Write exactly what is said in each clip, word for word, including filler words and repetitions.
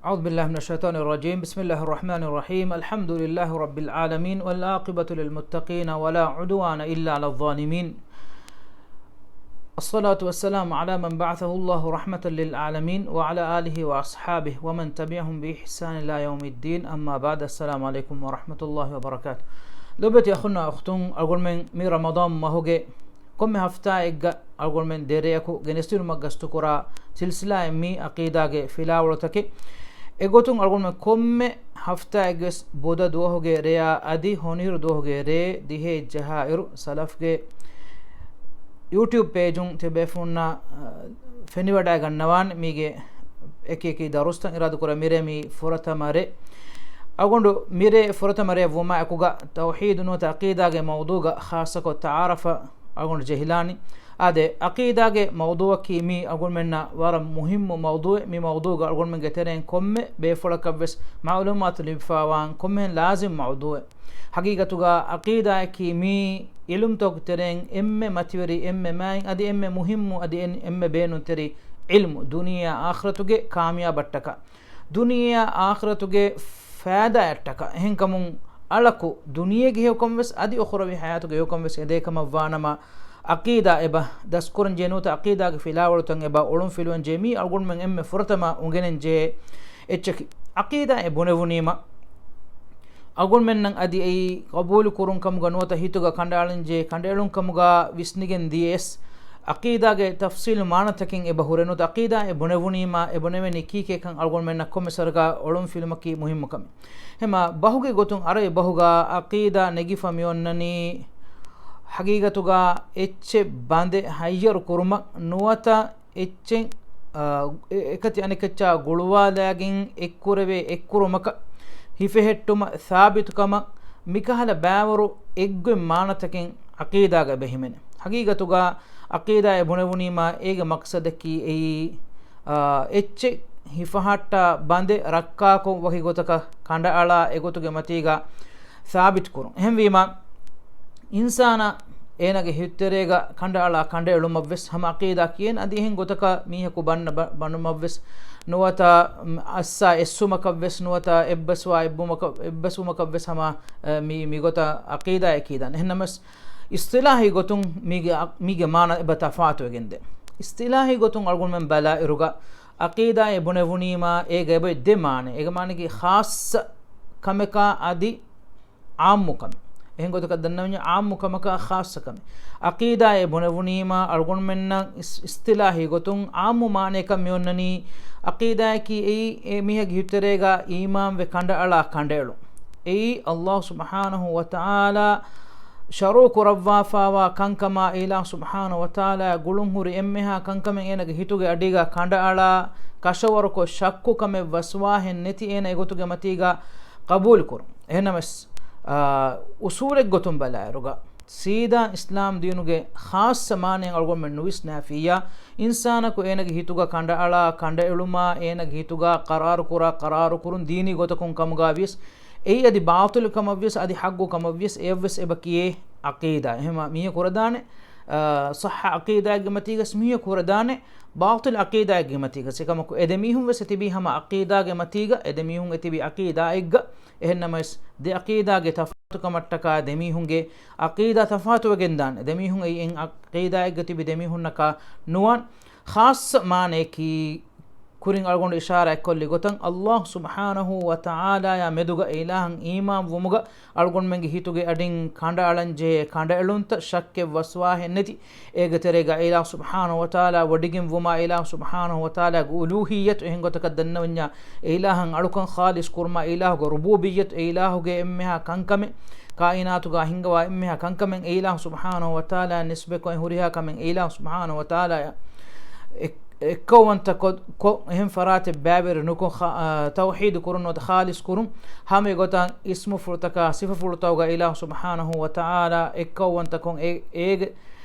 أعوذ بالله من الشيطان الرجيم. بسم الله الرحمن الرحيم. الحمد لله رب العالمين، والعاقبة للمتقين، ولا عدوان إلا على الظالمين. الصلاة والسلام على من بعثه الله رحمة للعالمين، وعلى آله وأصحابه ومن تبعهم بإحسان إلى يوم الدين. أما بعد، السلام عليكم ورحمة الله وبركاته. ލޮބުވެތި އަޚުންނާ އުޚްތުން، އަޅުގަނޑުމެން މި ރަމަޟާން މަހުގެ ކޮންމެ ހަފްތާއެއްގަ އަޅުގަނޑުމެން ދެރެއަކު ގެނެސްދިނުމަށް ގަސްތުކުރާ ސިލްސިލާއެއް މީ އަޤީދާގެ ފިލާވަޅުތަކެއް. އެގޮތުން އަޅުގަނޑުމެން ކޮންމެ ހަފްތާއެއްގެ ވެސް ބުދަ ދުވަހުގެ ރެޔާ އަދި ހޮނިހިރު ދުވަހުގެ ރޭ ދިހައެއް ޖަހާއިރު، ސަލަފްގެ ޔޫޓިއުބް ޕޭޖުން ތިބޭފުންނަށް، އަ، ފެނިވަޑައިގަންނަވާނެ މީގެ އެކި އެކި ދަރުސްތައް އިރާދަކުރާ މިރޭ މީ ފުރަތަމަ ރޭ. އަޅުގަނޑު މިރޭ ފުރަތަމަ ރޭ ވުމާ އެކުގަ ތައުޙީދު ނުވަތަ އަޤީދާގެ މައުޟޫގަ ޚާއްޞަކޮށް ތަޢާރަފަށް އަޅުގަނޑު ޖެހިލާނީ. އާދެ، އަޤީދާގެ މައުޟޫއަކީ މީ އަޅުގަނޑުމެންނަށް ވަރަށް މުހިއްމު މައުޟޫއެއް. މި މައުޟޫގަ އަޅުގަނޑުމެންގެ ތެރެއިން ކޮންމެ ބޭފުޅަކަށްވެސް މަޢުލޫމާތު ލިބިފާވާން ކޮންމެހެން ލާޒިމް މައުޟޫއެއް. ޙަޤީޤަތުގަ އަޤީދާއަކީ މީ ޢިލްމުތަކުގެ ތެރެއިން އެންމެ މަތިވެރި، އެންމެ މާތް، އަދި އެންމެ މުހިއްމު، އަދި އެން-، އެންމެ ބޭނުންތެރި ޢިލްމު، ދުނިޔެއާ އާޚިރަތުގެ ކާމިޔާބަށްޓަކާ. ދުނިޔެއާ އާޚިރަތުގެ ފައިދާއަށްޓަކާ. އެހެންކަމުން އަޅަކު ދުނިޔޭގެ ހެޔޮކަން ވެސް އަދި އުޚުރަވީ ޙަޔާތުގެ ހެޔޮކަން ވެސް އެދޭކަމަށްވާނަމަ، އަޤީދާ އެބަ ދަސްކުރަން ޖެހޭ ނުވަތަ އަޤީދާގެ ފިލާވަޅުތައް އެބަ އޮޅުންފިލުވަން ޖެހޭ މީ އަޅުގަނޑުމެން އެންމެ ފުރަތަމަ އުނގެނެން ޖެހޭ އެއްޗަކީ. އަޤީދާ އެ ބުނެވުނީމަ، އަޅުގަނޑުމެންނަށް އަދި އެއީ ޤަބޫލު ކުރުން ކަމުގަ ނުވަތަ ހިތުގަ ކަނޑައަޅަން ޖެހޭ ކަނޑައެޅުން ކަމުގަ ވިސްނިގެން ދިޔަސް، އަޤީދާގެ ތަފްޞީލު މާނަތަކެއް އެބަ ހުރޭ ނުވަތަ އަޤީދާ އެ ބުނެވުނީމަ އެ ބުނެވެނީ ކީކޭކަން އަޅުގަނޑުމެންނަށް ކޮންމެ ސަރަކަށް އޮޅުން ފިލުމަކީ މުހިއްމު ކަމެއް. ހަމަ ބަހުގެ ގޮތުން އަރަބި ބަހުގަ އަޤީދާ ނެގިފަ މިއޮންނަނީ ޙަޤީޤަތުގަ އެއްޗެއް ބަނދެ ހައްޔަރު ކުރުމަށް ނުވަތަ އެއްޗެއް، އާ، އެ-، އެކަތި އަނެކައްޗާ ގުޅުވާލައިގެން އެއްކުރެވޭ އެއްކުރުމަކަށް، ހިފެހެއްޓުމަށް، ސާބިތުކަމަށް، މިކަހަލަ ބައިވަރު އެއްގޮތް މާނަތަކެއް އަޤީދާގަ އެބަ ހިމެނޭ. ޙަޤީޤަތުގަ އަޤީދާ އެ ބުނެވުނީމާ އޭގެ މަޤްޞަދަކީ އެއީ، އާ، އެއްޗެއް ހިފަހައްޓާ ބަނދެ ރައްކާކޮށް ވަކި ގޮތަކަށް ކަނޑައަޅާ އެގޮތުގެ މަތީގަ ސާބިތުކުރުން. އެހެންވީމަ، އިންސާނާ އޭނާގެ ހިތްތެރޭގަ ކަނޑައަޅާ ކަނޑައެޅުމަށްވެސް ހަމަ އަޤީދާ ކިޔޭނެ. އަދި އެހެން ގޮތަކަށް މީހަކު ބަންނަ ބަ-، ބަނުމަށްވެސް ނުވަތަ، މް، އައްސާ އެއްސުމަކަށްވެސް ނުވަތަ އެއްބަސްވާ އެއްބުމަކަށް، އެއްބަސްވުމަކަށްވެސް ހަމަ، އެ، މި، މިގޮތަށް އަޤީދާއޭ ކީދާނެ. އެހެންނަމަވެސް، އިޞްޠިލާޙީ ގޮތުން މީގެ، މީގެ މާނަ އެބަ ތަފާތުވެގެންދޭ. އިޞްޠިލާޙީ ގޮތުން އަޅުގަނޑުމެން ބަލާއިރުގަ، އަޤީދާ އެ ބުނެވުނީމާ އޭގަ އެބަ އޮތް ދެ މާނަ. އޭގެ މާނައަކީ ޚާއްޞަ ކަމަކާ އަދި ޢާއްމު ކަމެއް. އެހެން ގޮތަކަށް ދަންނަވަންޏާ ޢާއްމު ކަމަކާ ޚާއްޞަ ކަމެއް. އަޤީދާ އެ ބުނެވުނީމާ އަޅުގަނޑުމެންނަށް އިސް-، އިޞްޠިލާޙީ ގޮތުން ޢާއްމު މާނަޔަކަށް މިއޮންނަނީ، އަޤީދާއަކީ އެއީ އެ މީހެއްގެ ހިތުތެރޭގަ އީމާންވެ ކަނޑައަޅާ ކަނޑައެޅުން. އެއީ ﷲ ސުބްޙާނަހޫ ވަތަޢާލާ ޝަރުޢު ކުރައްވާފާވާ ކަންކަމާ، ﷲ ސުބްޙާނަހޫ ވަތަޢާލާ ގުޅުންހުރި އެންމެހާ ކަންކަމެއް އޭނަގެ ހިތުގެ އަޑީގަ ކަނޑައަޅާ، ކަށަވަރުކޮށް ޝައްކުކަމެއް ވަސްވާހެއް ނެތި އޭނަ އެގޮތުގެ މަތީގަ ޤަބޫލުކުރުން. އެހެންނަމަވެސް، އާ، އުޞޫލެއްގޮތުން ބަލާއިރުގަ، ސީދާ އިސްލާމް ދީނުގެ ޚާއްޞަ މާނައެއް އަޅުގަނޑުމެން ނުވިސްނާފިއްޔާ، އިންސާނަކު އޭނަގެ ހިތުގަ ކަނޑައަޅާ ކަނޑައެޅުމާ، އޭނަގެ ހިތުގަ ޤަރާރުކުރާ ޤަރާރުކުރުން ދީނީ ގޮތަކުން ކަމުގަ ވިޔަސް، އެއީ އަދި ބާޠިލު ކަމަށްވިޔަސް، އަދި ޙައްޤު ކަމަށްވިޔަސް، އެޔަށްވެސް އެބަ ކިޔޭ އަޤީދާ. އެހެންވީމަ މީހަކު ކުރަދާނެ، އާ، ޞައްޙަ އަޤީދާއެއްގެ މަތީގަސް މީހަކު ކުރަދާނެ، ބާޠިލު އަޤީދާއެއްގެ މަތީގަސް. އެކަމަކު، އެ ދެމީހުން ވެސް އެތިބީ ހަމަ އަޤީދާގެ މަތީގަ، އެ ދެމީހުން އެތިބީ އަޤީދާއެއްގަ. އެހެންނަމަވެސް، ދެ އަޤީދާގެ ތަފާތުކަމަށްޓަކާ ދެމީހުންގެ އަޤީދާ ތަފާތުވެގެންދާނެ. ދެމީހުން އެއީ އެއް އަޤީދާއެއްގަ ތިބި ދެމީހުންނަކާ ނުވާން. ޚާއްޞަ މާނަޔަކީ، ކުރިން އަޅުގަނޑު އިޝާރާތްކޮށްލި ގޮތަށް، ﷲ ސުބްޙާނަހޫ ވަތަޢާލާޔާ މެދުގަ އެ އިލާހަށް އީމާންވުމުގަ އަޅުގަނޑުމެންގެ ހިތުގެ އަޑިން ކަނޑައަޅަންޖެހޭ ކަނޑައެޅުންތައް ޝައްކެއް ވަސްވާހެއްނެތި، އޭގެ ތެރޭގަ އެ އިލާހު ސުބްޙާނަހޫ ވަތަޢާލާ ވޮޑިގެންވުމާ، އެ އިލާހު ސުބްޙާނަހޫ ވަތަޢާލާގެ އުލޫހިއްޔަތު އެހެން ގޮތަކަށް ދަންނަވަންޏާ، އެ އިލާހަށް އަޅުކަން ޚާލިޞް ކުރުމާ، އެ އިލާހުގެ ރުބޫބިއްޔަތު، އެ އިލާހުގެ އެންމެހާ ކަންކަމެއް، ކާއިނާތުގަ ހިންގަވާ އެންމެހާ ކަންކަމެއް އެ އިލާހު ސުބްޙާނަހޫ ވަތަޢާލާ ނިސްބަތްކޮށް ހުރިހާ ކަމެއް އެ އިލާހު ސުބްޙާނަހޫ ވަތަޢާލާ އެއް-، އެއްކައުވަންތަކޮށް، ކޮށް، އެހެން ފަރާތެއް ބައިވެރި ނުކޮށް، ޚާ-، އާ، ތައުޙީދު ކުރުން ނުވަތަ ޚާލިޞް ކުރުން، ހަމަ އެގޮތަށް އިސްމުފުޅުތަކާ ސިފަފުޅުތަކުގަ އިލާހު ސުބްޙާނަހޫ ވަތަޢާލާ އެއްކައުވަންތަކޮށް އެ-، އޭގެ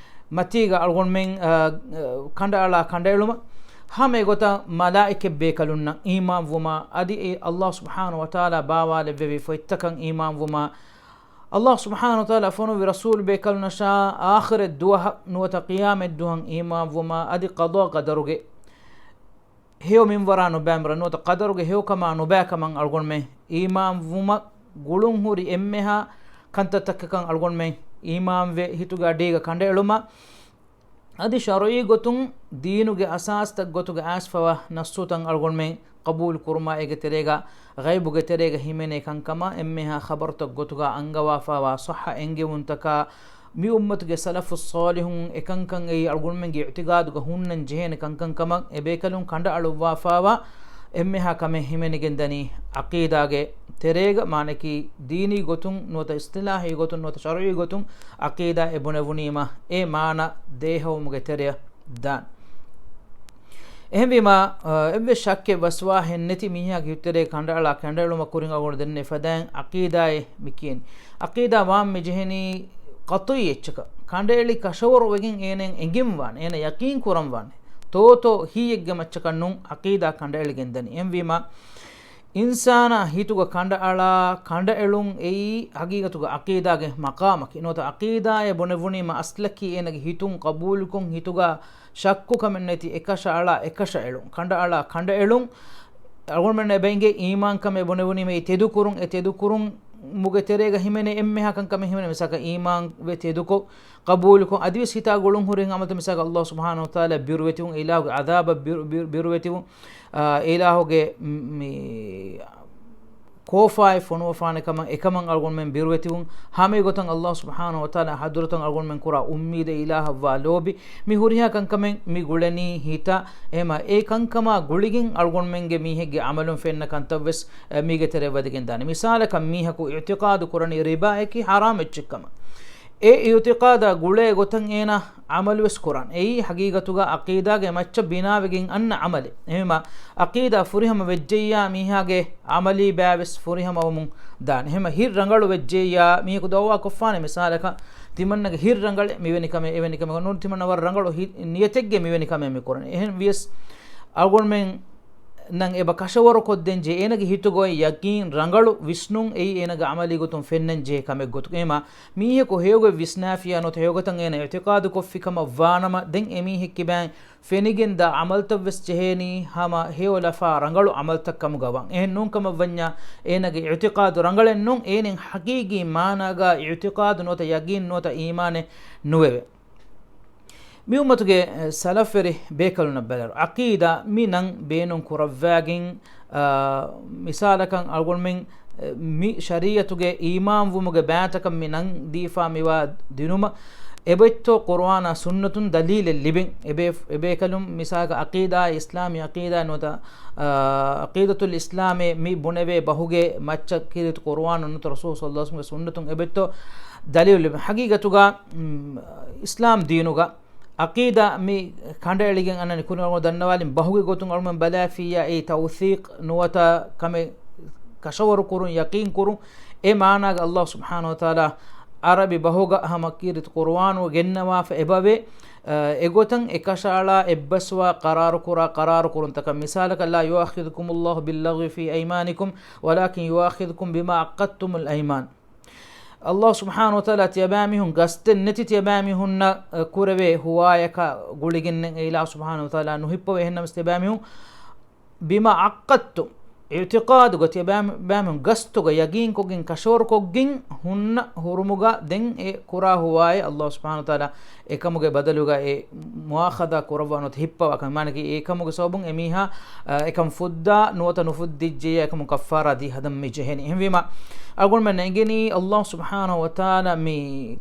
މަތީގަ އަޅުގަނޑުމެން، އާ، ކަނޑައަޅާ ކަނޑައެޅުމަށް، ހަމަ އެގޮތަށް މަލާއިކަތް ބޭކަލުންނަށް އީމާންވުމާ، އަދި އެ ﷲ ސުބްޙާނަހޫ ވަތަޢާލާ ބާވާލެއްވެވި ފޮތްތަކަށް އީމާންވުމާ، ﷲ ސުބްޙާނަހޫ ވަތަޢާލާ ފޮނުއްވި ރަސޫލު ބޭކަލުންނަށާ އާޚިރަތް ދުވަހަށް ނުވަތަ ޤިޔާމަތް ދުވަހަށް އީމާންވުމާ، އަދި ޤަޟާ ޤަދަރުގެ ހެޔޮ މިންވަރާ ނުބައިމުރަ ނުވަތަ ޤަދަރުގެ ހެޔޮކަމާ ނުބައިކަމަށް އަޅުގަނޑުމެން އީމާންވުމަށް ގުޅުންހުރި އެންމެހާ ކަންތައްތަކަކަށް އަޅުގަނޑުމެން އީމާންވެ ހިތުގެ އަޑީގަ ކަނޑައެޅުމަށް، އަދި ޝަރުޢީ ގޮތުން ދީނުގެ އަސާސްތައް ގޮތުގަ އައިސްފަވާ ނައްޞުތައް އަޅުގަނޑުމެން ޤަބޫލު ކުރުމާ، އޭގެ ތެރޭގަ ޣައިބުގެ ތެރޭގަ ހިމެނޭ ކަންކަމާ، އެންމެހާ ޚަބަރުތައް ގޮތުގަ އަންގަވާފަވާ ޞައްޙަ އެންގެވުންތަކާ، މި އުއްމަތުގެ ސަލަފުއް ޞާލިޙުން އެކަންކަން އެއީ އަޅުގަނޑުމެންގެ އިޢުތިޤާދުގަ ހުންނަން ޖެހޭނެ ކަންކަން ކަމަށް، އެބޭކަލުން ކަނޑައަޅުއްވާފަވާ އެންމެހާ ކަމެއް ހިމެނިގެން ދަނީ ޢަޤީދާގެ ތެރޭގަ، މާނައަކީ ދީނީ ގޮތުން ނުވަތަ އިޞްޠިލާޙީ ގޮތުން ނުވަތަ ޝަރުޢީ ގޮތުން ޢަޤީދާ އެ ބުނެވުނީމަ އެ މާނަ ދޭހަވުމުގެ ތެރެއަށް ދާން. އެހެންވީމާ، އަ، އެއްވެސް ޝައްކެއް ވަސްވާހެއް ނެތި މީހާގެ ހިތުތެރޭ ކަނޑައަޅާ ކަނޑައެޅުމަށް ކުރިން އަޅުގަނޑު ދެންނެވި ފަދައިން ޢަޤީދާއޭ މި ކިޔަނީ. ޢަޤީދާ ވާން މި ޖެހެނީ ޤަޠުޢީ އެއްޗަކަށް. ކަނޑައެޅި ކަށަވަރު ވެގެން އޭނައަށް އެނގެން ވާނެ، އޭނަ ޔަޤީން ކުރަން ވާނެ. ތޯތޯ ހީއެއްގެ މައްޗަކަށް ނޫން ޢަޤީދާ ކަނޑައެޅިގެން ދަނީ. އެހެންވީމާ، އިންސާނާ ހިތުގަ ކަނޑައަޅާ ކަނޑައެޅުން އެއީ ޙަޤީޤަތުގަ ޢަޤީދާގެ މަޤާމަކީ. ނުވަތަ ޢަޤީދާއޭ ބުނެވުނީމަ އަސްލަކީ އޭނަގެ ހިތުން ޤަބޫލުކޮށް، ހިތުގަ ޝައްކުކަމެއް ނެތި އެކަށައަޅާ އެކަށައެޅުން، ކަނޑައަޅާ ކަނޑައެޅުން. އަޅުގަނޑުމެންނަށް އެބަ އެނގޭ އީމާންކަމޭ ބުނެވުނީމަ އެ ތެދުކުރުން، އެ ތެދުކުރުމުގެ ތެރޭގަ ހިމެނޭ އެންމެހާ ކަންކަމެއް ހިމެނޭ. މިސާލަކަށް އީމާންވެ ތެދުކޮށް، ޤަބޫލުކޮށް، އަދިވެސް ހިތާ ގުޅުން ހުރިހެން ޢަމަލުތައް، މިސާލަކަށް ﷲ ސުބްޙާނަހޫ ވަތަޢާލާ ބިރުވެތިވުން، އިލާހުގެ ޢަޛާބަށް ބިރު-، ބިރު-، ބިރުވެތިވުން، އާ، އިލާހުގެ މް-، މި ކޯފާއެއް ފޮނުވަފާނެ ކަމަށް އެކަމަށް އަޅުގަނޑުމެން ބިރުވެތިވުން، ހަމައެގޮތަށް ﷲ ސުބްޙާނަހޫ ވަތަޢާލާ ޙަޟްރަތަށް އަޅުގަނޑުމެން ކުރާ އުއްމީދެއް، އިލާހަށްވާ ލޯބި، މި ހުރިހާ ކަންކަމެއް މި ގުޅެނީ ހިތަށް. އެހެމަ އެ ކަންކަމާ ގުޅިގެން އަޅުގަނޑުމެންގެ މީހެއްގެ ޢަމަލުން ފެންނަ ކަންތައްވެސް، އެ، މީގެ ތެރެއަށް ވަދެގެން ދާނެ. މިސާލަކަށް މީހަކު އިޢުތިޤާދު ކުރަނީ ރިބާއަކީ ޙަރާމް އެއްޗެއްކަމަށް. އެ އިޢުތިޤާދާ ގުޅޭ ގޮތަށް އޭނާ ޢަމަލުވެސް ކުރާނެ. އެއީ ޙަޤީޤަތުގަ ޢަޤީދާގެ މައްޗަށް ބިނާވެގެން އަންނަ ޢަމަލެއް. އެހެމަ ޢަޤީދާ ފުރިހަމަ ވެއްޖެއްޔާ މީހާގެ ޢަމަލީ ބައިވެސް ފުރިހަމަވަމުން ދާނެ. އެހެމަ ހިތް ރަނގަޅު ވެއްޖެއްޔާ މީހަކު ދަޢުވާ ކޮށްފާނެ މިސާލަކަށް ތިމަންނަގެ ހިތް ރަނގަޅޭ މިވެނި ކަމެއް، އެވެނި ކަމެއް ނޫން، ތިމަންނަ ވަރަށް ރަނގަޅު ހި-، ނިޔަތެއްގެ މިވެނި ކަމެއް މި ކުރަނީ. އެހެން ވިޔަސް އަޅުގަނޑުމެން ނަން އެބަ ކަށަވަރުކޮށްދޭން ޖެހޭ، އޭނަގެ ހިތުގައި ޔަޤީން ރަނގަޅު ވިސްނުން އެއީ އޭނަގެ ޢަމަލީ ގޮތުން ފެންނަން ޖެހޭ ކަމެއް ގޮތުގަ. އެހެމަ މީހަކު ހެޔޮގޮތް ވިސްނާފިޔާ ނުވަތަ ހެޔޮގޮތަށް އޭނަ އިޢުތިޤާދު ކޮށްފި ކަމަށް ވާނަމަ، ދެން އެމީހެއް ކިބައިން ފެނިގެންދާ ޢަމަލުތައްވެސް ޖެހޭނީ ހަމަ ހެޔޮ ލަފާ ރަނގަޅު ޢަމަލުތައް ކަމުގަ ވާން. އެހެން ނޫން ކަމަށް ވަންޏާ އޭނަގެ އިޢުތިޤާދު ރަނގަޅެއް ނޫން، އޭނަ ޙަޤީޤީ މާނާގަ އިޢުތިޤާދު ނުވަތަ ޔަޤީން ނުވަތަ އީމާނެއް ނުވެވޭ. މި އުއްމަތުގެ، އެ، ސަލަފްވެރި ބޭކަލުންނަށް ބެލާރު، ޢަޤީދާ މި ނަން ބޭނުން ކުރައްވާގެން، އާ، މިސާލަކަށް އަޅުގަނޑުމެން، އެ، މި ޝަރީޢަތުގެ އީމާންވުމުގެ ބައިތަކަށް މި ނަން ދީފާ މިވާ ދިނުމަށް އެބައޮތްތޯ ޤުރުއާނާ ސުންނަތުން ދަލީލެއް ލިބެން؟ އެބޭ-، އެބޭކަލުން މިސާލަކަށް ޢަޤީދާ، އިސްލާމީ ޢަޤީދާ ނުވަތަ، އާ، ޢަޤީދަތުލް އިސްލާމޭ މި ބުނެވޭ ބަހުގެ މައްޗަށް ކީރިތި ޤުރުއާނުން ނުވަތަ ރަސޫލު ޞައްލަﷲު ޢަލައިހި ވަސައްލަމްގެ ސުންނަތުން އެބައޮތްތޯ ދަލީލު ލިބެން؟ ޙަޤީޤަތުގަ، މް، އިސްލާމް ދީނުގަ ޢަޤީދާ މި ކަނޑައެޅިގެން އަންނަނީ ކުރިން އަޅުގަނޑު ދަންނަވާލިން ބަހުގެ ގޮތުން އަޅުގަނޑުމެން ބަލާފިއްޔާ އެއީ ތައުޘީޤް ނުވަތަ ކަމެއް ކަށަވަރު ކުރުން، ޔަޤީން ކުރުން. އެ މާނާގަ ﷲ ސުބްޙާނަހޫ ވަތަޢާލާ ޢަރަބި ބަހުގަ ހަމަ ކީރިތި ޤުރުއާނު ގެންނަވާފަ އެބަވޭ. އެގޮތަށް އެކަށައަޅާ އެއްބަސްވާ ޤަރާރުކުރާ ޤަރާރުކުރުންތަކަށް، މިސާލަކަށް، لا يؤاخذكم الله باللغو في أيمانكم ولكن يؤاخذكم بما عقدتم الأيمان. ﷲ ސުބްޙާނަހޫ ވަތަޢާލާ ތިޔަބައިމީހުން ގަސްތެއް ނެތި ތިޔަބައިމީހުންނަށް، އަ، ކުރެވޭ ހުވާޔަކާ ގުޅިގެންނެއް އެ އިލާހު ސުބްޙާނަހޫ ވަތަޢާލާ ނުހިއްޕަވޭ. އެހެންނަމަވެސް ތިޔަބައިމީހުން، بما عقدتم، އިޢުތިޤާދުގަ ތިޔަބައިމީ-، ބައިމީހުން ގަސްތުގަ ޔަޤީންކޮށްގެން ކަށަވަރުކޮށްގެން ހުންނަ ހުރުމުގަ ދެން އެ ކުރާ ހުވާޔަށް ﷲ ސުބްޙާނަހޫ ވަތަޢާލާ އެކަމުގެ ބަދަލުގަ އެ މުއާޚަޛާ ކުރައްވާ ނުވަތަ ހިއްޕަވާ ކަމެއް. މާނައަކީ، އެކަމުގެ ސަބަބުން އެމީހާ، އަ، އެކަން ފުއްދާ ނުވަތަ ނުފުއްދިއްޖެޔާ އެކަމުން ކައްފާރާ ދީ ހަދަން މި ޖެހެނީ. އެހެންވީމަ، އަޅުގަނޑުމެން އެނގެނީ ﷲ ސުބްޙާނަހޫ ވަތަޢާލާ މި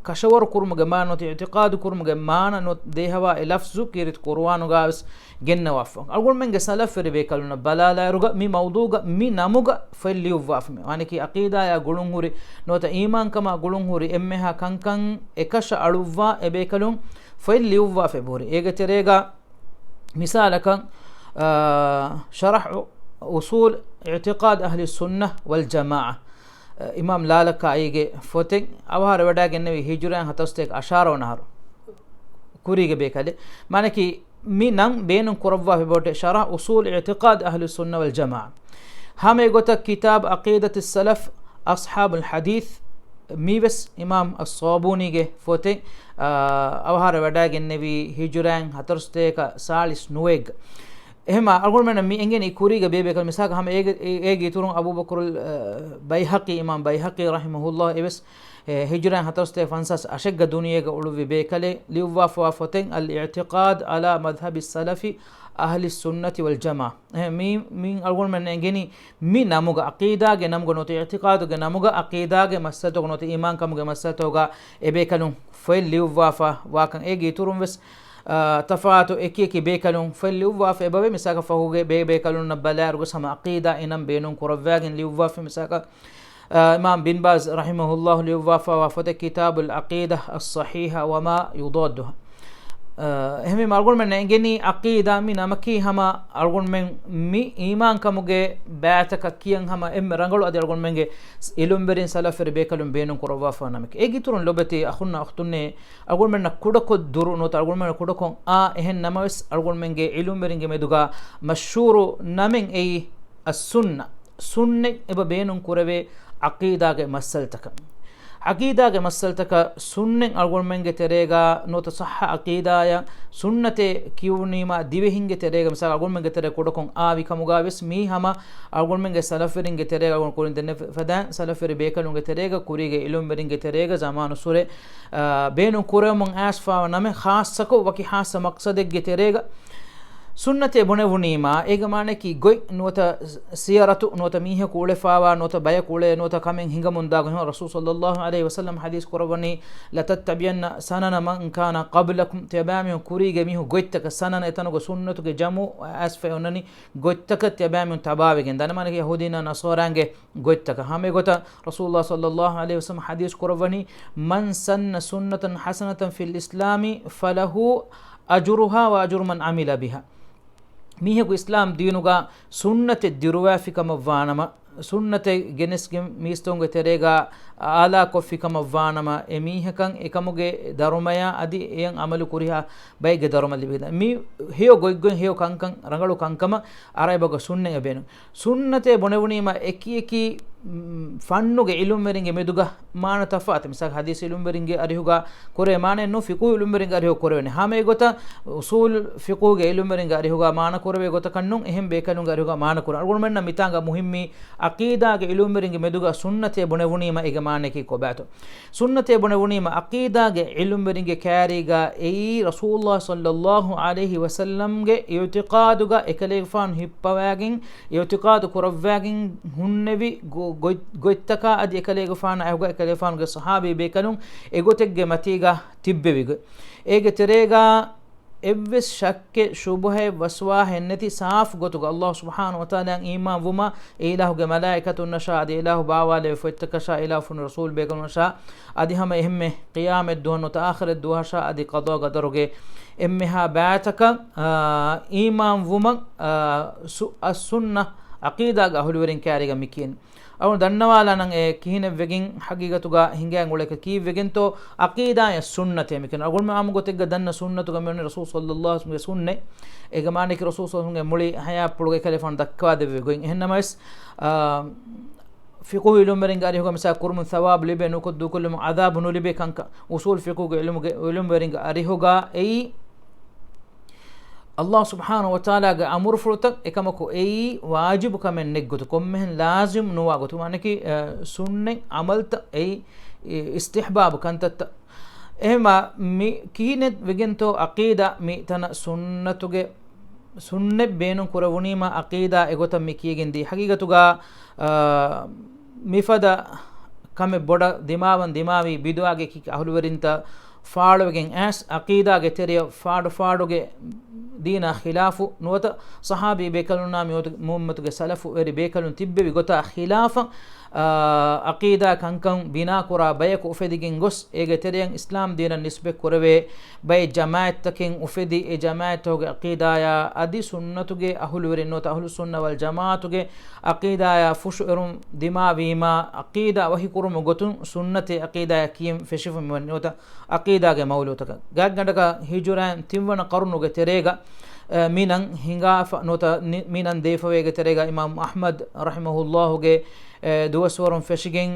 ކަށަވަރު ކުރުމުގެ މާނަ ނުވަތަ އިޢުތިޤާދު ކުރުމުގެ މާނަ ނުވަތަ ދޭހަވާ އެ ލަފްޒު ކީރިތި ޤުރުއާނުގަވެސް ގެންނަވާފަ. އަޅުގަނޑުމެންގެ ސަލަފްވެރި ބޭކަލުންނަށް ބަލާލާއިރުގަ މި މައުޟޫގަ މި ނަމުގަ ފޮތް ލިޔުއްވާފަ މި. މާނައަކީ ޢަޤީދާޔާ ގުޅުންހުރި ނުވަތަ އީމާންކަމާ ގުޅުންހުރި އެންމެހާ ކަންކަން އެކަށަ އަޅުއްވާ އެބޭކަލުން ފޮތް ލިޔުއްވާފަ އެބަހުރި. އޭގެ ތެރޭގަ މިސާލަކަށް، އާ، شرح أصول اعتقاد أهل السنة والجماعة، އިމާމް ލާލަކާއީގެ ފޮތެއް އަވަހާރަވެވަޑައިގެންނެވީ ހިޖުރައިން ހަތަރުސަތޭކަ އަށާރަ ވަނަ އަހަރު. ކުރީގެ ބޭކަލެއް. މާނައަކީ، މި ނަން ބޭނުން ކުރައްވާފަ އެބަހުރި، شرح أصول اعتقاد أهل السنة والجماعة. ހަމަ އެގޮތަށް ކިތާބު عقيدة السلف أصحاب الحديث، މީވެސް އިމާމް އައްޞާބޫނީގެ ފޮތެއް، އާ، އަވަހާރަވެވަޑައިގެންނެވީ ހިޖުރައިން ހަތަރުސަތޭކަ ސާޅީސް ނުވައެއްގަ. އެހެމާ އަޅުގަނޑުމެންނަށް މި އެނގެނީ ކުރީގަ ބޭބޭކަލުން. މިސާލަކަށް ހަމަ އޭގެ، އޭ-، އޭގެ އިތުރުން އަބޫބަކުރުލް، އަ، ބައިހަޤީ، އިމާމް ބައިހަޤީ ރަޙިމަހުﷲ އެވެސް، އެ، ހިޖުރައިން ހަތަރުސަތޭކަ ފަންސާސް އަށެއްގަ ދުނިޔޭގަ އުޅުއްވި ބޭކަލެއް. ލިޔުއްވާފަވާ ފޮތެއް، އަލް އިޢްތިޤާދު ޢަލާ މަޛްހަބި ސަލަފި އަހްލި ސުންނަތި ވަލް ޖަމާޢާ. އެ، މީ، މިން އަޅުގަނޑުމެން އެނގެނީ މި ނަމުގަ، ޢަޤީދާގެ ނަމުގަ ނުވަތަ، އިޢްތިޤާދުގެ ނަމުގަ، ޢަޤީދާގެ މައްސަލަތަކު ނުވަތަ، އީމާންކަމުގެ މައްސަލަތަކުގަ އެބޭކަލުން ފޮތް ލިޔުއްވާފަ ވާކަން. އޭގެ އިތުރުން ވެސް، އާ، ތަފާތު އެކި އެކި ބޭކަލުން ފޮތް ލިޔުއްވާފަ އެބަވޭ. މިސާލަކަށް ފަހުގެ ބޭބޭކަލުންނަށް ބަލާއިރުގަސް ހަމަ ޢަޤީދާ އިނަން ބޭނުން ކުރައްވާގެން ލިޔުއްވާފަ. މިސާލަކަށް، އާ، އިމާމް ބިން ބާޒް ރަޙިމަހުﷲ ލިޔުއްވާފަވާ ފޮތެއް ކިތާބުލް ޢަޤީދާ އައްޞަޙީޙާ ވަމާ ޔުޟާއްދުހާ. އާ، އެހެންވީމަ އަޅުގަނޑުމެން އެނގެނީ ޢަޤީދާ މި ނަމަކީ ހަމަ އަޅުގަނޑުމެން މި އީމާންކަމުގެ ބައިތަކަށް ކިޔަން ހަމަ އެންމެ ރަނގަޅު އަދި އަޅުގަނޑުމެންގެ އިލުމްވެރިން ސަލަފްވެރި ބޭކަލުން ބޭނުން ކުރައްވާފަ ނަމެކެ. އޭގެ އިތުރުން ލޮބެތި އަޚުންނާ އުޚްތުންނޭ، އަޅުގަނޑުމެންނަށް ކުޑަކޮށް ދުރު ނުވަތަ އަޅުގަނޑުމެންނަށް ކުޑަކޮށް އާ އެހެން ނަމަވެސް އަޅުގަނޑުމެންގެ އިލުމްވެރިންގެ މެދުގަ މަޝްހޫރު ނަމެއް އެއީ އައްސުންނަ. ސުންނަތް އެބަ ބޭނުން ކުރެވޭ ޢަޤީދާގެ މައްސަލަތަކަށް. ޢަޤީދާގެ މައްސަލަތަކަށް ސުންނަތް އަޅުގަނޑުމެންގެ ތެރޭގަ ނުވަތަ ޞައްޙަ ޢަޤީދާއަށް ސުންނަތޭ ކިޔުނީމާ ދިވެހިންގެ ތެރޭގަ މިސާލަށް އަޅުގަނޑުމެންގެ ތެރޭ ކުޑަކޮށް އާވި ކަމުގަ ވެސް މީ ހަމަ އަޅުގަނޑުމެންގެ ސަލަފްވެރިންގެ ތެރޭގަ އަޅުގަނޑު ކުރިން ދެންނެވި ފަދައިން ސަލަފްވެރި ބޭކަލުންގެ ތެރޭގަ ކުރީގެ އިލުމްވެރިންގެ ތެރޭގަ ޒަމާނުއްސުރެ، އާ، ބޭނުން ކުރެވެމުން އައިސްފަވާ ނަމެއް ޚާއްޞަކޮށް ވަކި ޚާއްޞަ މަޤްޞަދެއްގެ ތެރޭގަ ސުންނަތޭ ބުނެވުނީމާ، އޭގެ މާނައަކީ ގޮތް ނުވަތަ ސިޔަރަތު ނުވަތަ މީހަކު އުޅެފާވާ ނުވަތަ ބަޔަކު އުޅޭ ނުވަތަ ކަމެއް ހިނގަމުންދާ ގޮތް. ރަސޫލު ޞައްލައްލާހު ޢަލައިހި ވަސައްލަމް ޙަދީޘް ކުރައްވަނީ، "لَتَتَّبِعَنَّ سَنَنَ مَنْ كَانَ قَبْلَكُمْ." ތިޔަބައިމީހުން ކުރީގެ މީހުން ގޮތްތަކަށް، ސަނަނަ އެތަނުގަ ސުންނަތުގެ ޖަމު އައިސްފައި އޮންނަނީ ގޮތްތަކަށް ތިޔަބައިމީހުން ތަބާވެގެން. ދަނޑަމާނައަކީ ޔަހޫދީންނާ ނަޞާރާންގެ ގޮތްތަކަށް. ހަމަ އެގޮތަށް ރަސޫލު ޞައްލައްލާހު ޢަލައިހި ވަސައްލަމް ޙަދީޘް ކުރައްވަނީ، "مَنْ سَنَّ سُنَّةً حَسَنَةً فِي الْإِسْلَامِ فَلَهُ أَجْرُهَا وَأَجْرُ مَنْ عَمِلَ بِهَا." މީހަކު އިސްލާމް ދީނުގަ ސުންނަތެއް ދިރުވާފިކަމަށްވާނަމަ، ސުންނަތެއް ގެނެސްގެން މީސްތަކުންގެ ތެރޭގަ އާލާކޮށްފިކަމަށްވާނަމަ، އެ މީހަކަށް އެކަމުގެ ދަރުމަޔާ އަދި އެޔަށް ޢަމަލު ކުރިހާ ބައެއްގެ ދަރުމަ ލިބިދާ. މި ހެޔޮ ގޮތްގޮތް ހެޔޮ ކަންކަން، ރަނގަޅު ކަންކަމަށް ޢަރަބިބަހުގަ ސުންނަތް އެބޭނު. ސުންނަތޭ ބުނެވުނީމަ އެކި އެކި، މް، ފަންނުގެ ޢިލްމުވެރިންގެ މެދުގަ މާނަ ތަފާތު. މިސާލަކަށް ޙަދީޘް ޢިލްމުވެރިންގެ އަރިހުގަ ކުރޭ މާނައެއް ނޫން، ފިޤުހު ޢިލްމުވެރިންގެ އަރިހުގަ ކުރެވޭނެ. ހަމަ އެގޮތަށް އުޞޫލު ފިޤުހުގެ ޢިލްމުވެރިންގެ އަރިހުގަ މާނަ ކުރެވޭ ގޮތަކަށް ނޫން، އެހެން ބޭކަލުންގެ އަރިހުގަ މާނަ ކުރާނެ. އަޅުގަނޑުމެންނަށް މިތާނގަ މުހިއްމީ ޢަޤީދާގެ ޢިލްމުވެރިންގެ މެދުގަ ސުންނަތޭ ބުނެވުނީމަ އޭގެ މާނައަކީ ކޮބާތޯ؟ ސުންނަތޭ ބުނެވުނީމަ ޢަޤީދާގެ ޢިލްމުވެރިންގެ ކާރީގަ އެއީ ރަސޫލުﷲ ޞައްލައްލާހު ޢަލައިހި ވަސައްލަމްގެ އިޢުތިޤާދުގަ އެކަލޭގެފާނު ހިއްޕަވާގެން، އިޢުތިޤާދު ކުރައްވާގެން ހުންނެވި ގޮ-، ގޮތް-، ގޮތްތަކާ އަދި އެކަލޭގެފާނާ އައިހުގަ އެކަލޭގެފާނުގެ ޞަޙާބީ ބޭކަލުން އެގޮތެއްގެ މަތީގަ ތިއްބެވި ގޮތް. އޭގެ ތެރޭގަ އެއްވެސް ޝައްކެއް ޝުބުހައެއް ވަސްވާހެއް ނެތި ސާފު ގޮތުގަ ﷲ ސުބްޙާނަހޫ ވަތަޢާލާއަށް އީމާން ވުމަށް، އެ އިލާހުގެ މަލާއިކަތުންނަށާ އަދި އިލާހު ބާވާލެވޭ ފޮތްތަކަށާ، އިލާހު ފޮނު ރަސޫލު ބޭކަލުންނަށާ އަދި ހަމަ އެހެންމެ ޤިޔާމަތް ދުވަހަށް ނުވަތަ އާޚިރަތް ދުވަހަށާ އަދި ޤަޟާ ޤަދަރުގެ އެންމެހާ ބައިތަކަށް، އާ، އީމާން ވުމަށް، އާ، ސު-، އައްސުންނަ ޢަޤީދާގެ އަހުލުވެރިން ކާރީގަ މި ކިޔަނީ. އަޅުގަނޑު ދަންނަވާލާނަން އެ ކިހިނެއްވެގެން ޙަޤީޤަތުގަ ހިނގައިގެން އުޅޭކަށް. ކީއްވެގެންތޯ؟ ޢަޤީދާއަށް ސުންނަތޭ މި ކިޔަނީ. އަޅުގަނޑުމެން ޢާއްމު ގޮތެއްގަ ދަންނަ ސުންނަތުގަ މި ވަނީ ރަސޫލު ޞައްލައްލާހު ޢަލައިހި ވަސައްލަމްގެ ސުންނަތް. އޭގެ މާނައަކީ ރަސޫލު ޞައްލައްލާހު ޢަލައިހި ވަސައްލަމްގެ މުޅި ޙަޔާތްޕުޅުގަ އެކަލޭފާނު ދައްކަވާދެއްވި ގޮތް. އެހެންނަމަވެސް، އާ، ފިޤުހު ޢިލްމުވެރިންގެ އަރިހުގަ މިސާލަކަށް ކުރުމުން ޘަވާބު ލިބޭ، ނުކޮށް ދޫކޮށްލުމުން ޢަޛާބު ނުލިބޭ ކަންކަން، އުޞޫލު ފިޤުހުގެ ޢިލްމު-، ޢިލްމުވެރިންގެ އަރިހުގަ އެއީ، ﷲ ސުބްޙާނަހޫ ވަތަޢާލާގެ އަމުރުފުޅުތައް އެކަމަކު އެއީ ވާޖިބު ކަމެއް ނެތް ގޮތު، ކޮންމެހެން ލާޒިމް ނުވާ ގޮތު، މާނައަކީ، އަ، ސުންނަތް ޢަމަލްތައް އެއީ، އި، އިސްތިޙްބާބު ކަންތައްތައް. އެހެންވީމަ މި ކިހިނެއް ވެގެންތޯ ޢަޤީދާ މި ތަނަށް ސުންނަތުގެ، ސުންނަތް ބޭނުން ކުރެވުނީމަ ޢަޤީދާ އެގޮތަށް މި ކިޔަގެން ދިޔަ. ޙަޤީޤަތުގަ، އާ، މިފަދަ ކަމެއް ބޮޑަށް ދިމާވަން ދިމާވީ ބިދުޢާގެ އެކި އަހުލުވެރިންތައް ފާޅުވެގެން އައިސް، ޢަޤީދާގެ ތެރެއަށް ފާޑު ފާޑުގެ ދީނާ ޚިލާފު ނުވަތަ ޞަޙާބީ ބޭކަލުންނާ މިއޮތު-، މުއުއްމަތުގެ ސަލަފުވެރި ބޭކަލުން ތިއްބެވި ގޮތާ ޚިލާފަށް، އާ، ޢަޤީދާ ކަންކަން ބިނާކުރާ ބަޔަކު އުފެދިގެން ގޮސް، އޭގެ ތެރެއަށް އިސްލާމް ދީނަށް ނިސްބަތް ކުރެވޭ ބައެއް ޖަމާޢަތްތަކެއް އުފެދި، އެ ޖަމާޢަތްތަކުގެ ޢަޤީދާޔާ އަދި ސުންނަތުގެ އަހުލުވެރިން ނުވަތަ އަހުލުއްސުންނަ ވަލް ޖަމާޢަތުގެ ޢަޤީދާޔާ ފުށުއެރުން ދިމާވީމާ، ޢަޤީދާ ވަޙީކުރުމުގެ ގޮތުން ސުންނަތޭ ޢަޤީދާޔަށް ކިޔަން ފެށިފަ މިވަނީ ނުވަތަ ޢަޤީދާގެ މައުޟޫޢުތަކަށް. ގާތްގަނޑަކަށް ހިޖުރައިން ތިންވަނަ ޤަރުނުގެ ތެރޭގަ، އެ، މި ނަން ހިނގާފަ ނުވަތަ ނި-، މި ނަން ދެވިފަވޭގެ ތެރޭގަ އިމާމް އަޙްމަދު ރަޙިމަހުﷲގެ، އެ، ދުވަސްވަރުން ފެށިގެން،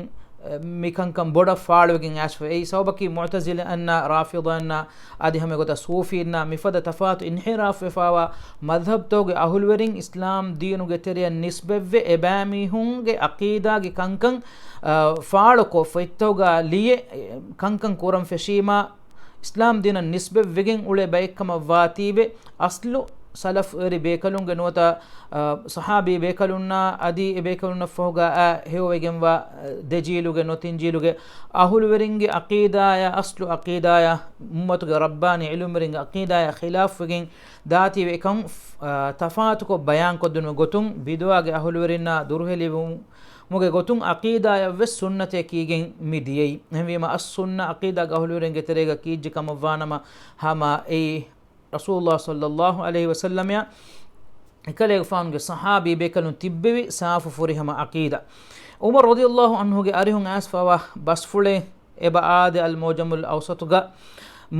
މިކަންކަން ބޮޑަށް ފާޅުވެގެން އައިސްފަ. އެއީ ސަބަބަކީ މުޢުތަޒިލައިންނާ، ރާފިޟައިންނާ، އަދި ހަމަ އެގޮތަށް ޞޫފީންނާ މިފަދަ ތަފާތު އިންޙިރާފްވެފާވާ މަޛްހަބްތަކުގެ އަހުލުވެރިން އިސްލާމް ދީނުގެ ތެރެއަށް ނިސްބަތްވެ އެބައިމީހުންގެ ޢަޤީދާގެ ކަންކަން، އާ، ފާޅުކޮށް، ފޮތްތަކުގަ ލިޔެ، ކަންކަން ކުރަން ފެށީމާ، އިސްލާމް ދީނަށް ނިސްބަތްވެގެން އުޅޭ ބައެއްކަމަށް ވާތީވެ، އަސްލު ސަލަފްވެރި ބޭކަލުންގެ ނުވަތަ، އަ، ޞަޙާބީ ބޭކަލުންނާ އަދި އެ ބޭކަލުންނަށްފަހުގަ އައި ހެޔޮވެގެންވާ، އަ، ދެ ޖީލުގެ ނުވަތަ ތިން ޖީލުގެ އަހުލުވެރިންގެ ޢަޤީދާޔާ، އަސްލު ޢަޤީދާޔާ، އުއްމަތުގެ ރައްބާނީ ޢިލްމުވެރިންގެ ޢަޤީދާޔާ ޚިލާފްވެގެން ދާތީވެ އެކަން، އަ، ތަފާތުކޮށް ބަޔާންކޮށްދިނުމުގެ ގޮތުން ބިދުޢާގެ އަހުލުވެރިންނާ ދުރުހެލިވުމުގެ ގޮތުން ޢަޤީދާޔަށްވެސް ސުންނަތޭ ކީގެން މި ދިޔައީ. އެހެންވީމަ އައްސުންނަ ޢަޤީދާގެ އަހުލުވެރިންގެ ތެރޭގަ ކީއްޖެ ކަމަށް ވާނަމަ، ހަމަ އެއީ ރަސޫލުﷲ ޞައްލަﷲ ޢަލައިހި ވަސައްލަމައާ އެކަލޭގެފާނުގެ ޞަޙާބީ ބޭކަލުން ތިއްބެވި ސާފު ފުރިހަމަ ޢަޤީދާ. ޢުމަރު ރަޟިޔަﷲ ޢަންހުގެ އަރިހުން އައިސްފަވާ ބަސްފުޅެއް އެބަ އާދެ އަލް މުޢުޖަމުލް އައުސަޠުގަ،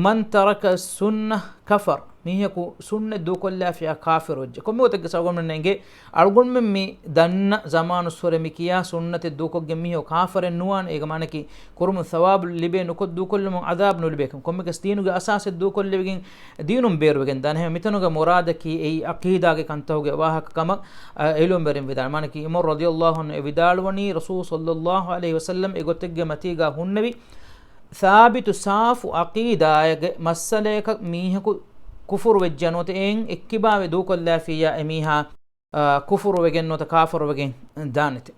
"މަން ތަރަކަ ސުންނަ ކަފަރ." މީހަކު ސުންނަތް ދޫކޮށްލާފިޔާ ކާފިރުވެއްޖެ. ކޮންމެ ގޮތެއްގަ ސަގުމެން އެނގޭ، އަޅުގަނޑުމެން މި ދަންނަ ޒަމާނުއްސުރެ މި ކިޔާ ސުންނަތެއް ދޫކޮށްގެން މީހަކު ކާފަރެއް ނުވާނެ. އޭގެ މާނަކީ ކުރުމުން ސަވާބު ލިބޭ ނުކޮށް ދޫކޮށްލުމުން ޢަޛާބު ނުލިބޭކަން. ކޮންމެކަސް ދީނުގެ އަސާސެއް ދޫކޮށްލެވިގެން ދީނުން ބޭރުވެގެން ދާނެ. ހަމަ މިތަނުގެ މުރާދަކީ އެއީ ޢަޤީދާގެ ކަންތަކުގެ ވާހަކަ ކަމަށް، އަ، ޢިލްމުވެރިން ވިދާޅު. މާނަކީ ޢުމަރު ރަޟިޔަﷲ ޢަންހު އެ ވިދާޅުވަނީ ރަސޫލު ޞައްލަﷲ ޢަލައިހި ވަސައްލަމް އެ ގޮތެއްގެ މަތީގަ ހުންނެވި ސާބިތު ސާފު ޢަޤީދާގެ މައްސަލަޔަކަށް މީހަކު ކުފުރު ވެއްޖެ ނުވަތަ އެއިން އެއްކިބާވެ ދޫކޮށްލާފިއްޔާ އެމީހާ، އާ، ކުފުރު ވެގެން ނުވަތަ ކާފަރު ވެގެން ދާނެތެ.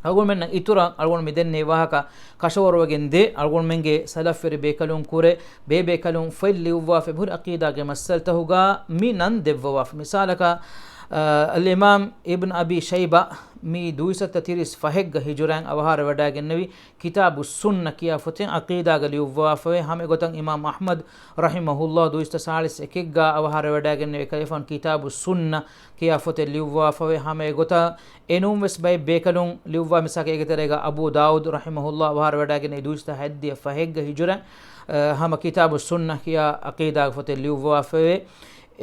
އަޅުގަނޑުމެންނަށް އިތުރަށް އަޅުގަނޑު މި ދެންނެވި ވާހަކަ ކަށަވަރުވެގެން ދޭ. އަޅުގަނޑުމެންގެ ސަލަފްވެރި ބޭކަލުން ކުރެ ބޭބޭކަލުން ފޮތް ލިޔުއްވާފަ އެބަހުރި ޢަޤީދާގެ މައްސަލަތަކުގަ މި ނަން ދެއްވަވާފަ. މިސާލަކަށް، އާ، އަލްއިމާމް އިބްން އަބީ ޝައިބާ މީ ދުއިސައްތަ ތިރީސް ފަހެއްގަ ހިޖުރައިން އަވަހާރަ ވަޑައިގެންނެވި ކިތާބު ސުންނަ ކިޔާ ފޮތެއް ޢަޤީދާގަ ލިޔުއްވާފަވޭ. ހަމަ އެގޮތަށް އިމާމް އަޙްމަދު ރަޙިމަހުﷲ ދުއިސައްތަ ސާޅީސް އެކެއްގަ އަވަހާރަވެވަޑައިގެންނެވި ކަލޭފާނު ކިތާބު ސުންނަ ކިޔާ ފޮތެއް ލިޔުއްވާފަވޭ. ހަމަ އެގޮތަށް އެނޫން ވެސް ބައެއް ބޭކަލުން ލިޔުއްވާ، މިސާލަކަށް އޭގެ ތެރޭގަ އަބޫ ދާވޫދު ރަޙިމަހުﷲ އަވަހާރަވެވަޑައިގެންނެވި ދުއިސައްތަ ހަތްދިހަ ފަހެއްގަ ހިޖުރަ، އަ، ހަމަ ކިތާބު ސުންނަ ކިޔާ ޢަޤީދާގެ ފޮތެއް ލިޔުއްވާފަވޭ.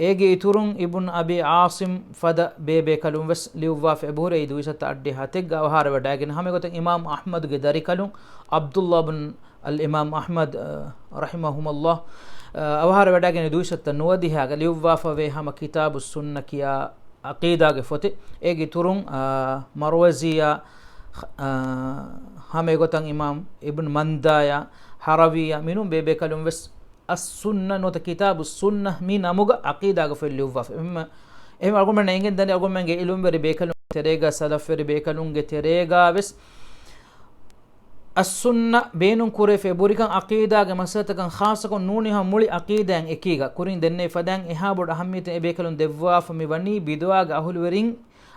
އޭގެ އިތުރުން އިބްނު އަބީ ޢާޞިމް ފަދަ ބޭބޭކަލުން ވެސް ލިޔުއްވާފަ އެބަހުރޭ ދުއިސައްތަ އަށްޑިހަ ހަތެއްގަ އަވަހާރަވެވަޑައިގެން. ހަމަ އެގޮތަށް އިމާމް އަޙްމަދުގެ ދަރިކަލުން ޢަބްދުﷲ ބިން އަލްއިމާމް އަޙްމަދު، އަ، ރަޙިމަހުމުﷲ، އަ، އަވަހާރަވެވަޑައިގެން ދުއިސައްތަ ނުވަދިހައިގަ ލިޔުއްވާފަވޭ ހަމަ ކިތާބު ސުންނަ ކިޔާ ޢަޤީދާގެ ފޮތެއް. އޭގެ އިތުރުން، އާ، މަރުވަޒީއާ، އާ، ހަމަ އެގޮތަށް އިމާމް އިބްނު މަންދާޔާ، ހަރަވީއާ، މިނޫން ބޭބޭކަލުން ވެސް އައްސުންނަ ނުވަތަ ކިތާބު ސުންނަ މި ނަމުގަ ޢަޤީދާގެ ފޮތް ލިޔުއްވާފަ. އެހެން، އެހެން އަޅުގަނޑުމެންނަށް އެނގެން ދަނީ އަޅުގަނޑުމެންގެ ޢިލްމުވެރި ބޭކަލުންގެ ތެރޭގަ، ސަލަފްވެރި ބޭކަލުންގެ ތެރޭގަ ވެސް އައްސުންނަ ބޭނުން ކުރެވިފަ އެބަހުރިކަން ޢަޤީދާގެ މައްސަލަތަކަށް ޚާއްޞަކޮށް ނޫނީ ހަމަ މުޅި ޢަޤީދާއިން އެކީގަ ކުރިން ދެންނެވި ފަދައިން އެހާ ބޮޑު އަހައްމިއްޔަތެއް އެބޭކަލުން ދެއްވާފަ މި ވަނީ ބިދުޢާގެ އަހުލުވެރިން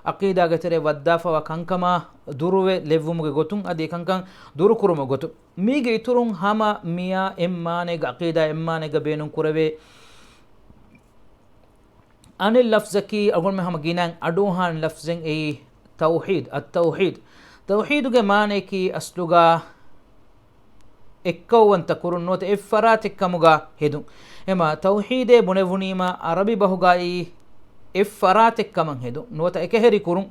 ޢަޤީދާގެ ތެރެއަށް ވައްދާފަވާ ކަންކަމާ ދުރުވެ ލެއްވުމުގެ ގޮތުން އަދި އެކަންކަން ދުރުކުރުމުގެ ގޮތުން. މީގެ އިތުރުން ހަމަ މިއާ އެއްމާނައިގަ ޢަޤީދާ އެއްމާނައިގަ ބޭނުން ކުރެވޭ އަނެއް ލަފްޒަކީ އަޅުގަނޑުމެން ހަމަ ގިނައިން އަޑުއަހާނެ ލަފްޒެއް އެއީ ތައުޙީދު، އައްތައުޙީދު. ތައުޙީދުގެ މާނަޔަކީ އަސްލުގަ އެއްކައުވަންތަ ކުރުން ނުވަތަ އެއް ފަރާތެއް ކަމުގަ ހެދުން. އެމަ ތައުޙީދޭ ބުނެވުނީމަ އަރަބި ބަހުގައި އެއް ފަރާތެއް ކަމަށް ހެދުން ނުވަތަ އެކަހެރި ކުރުން.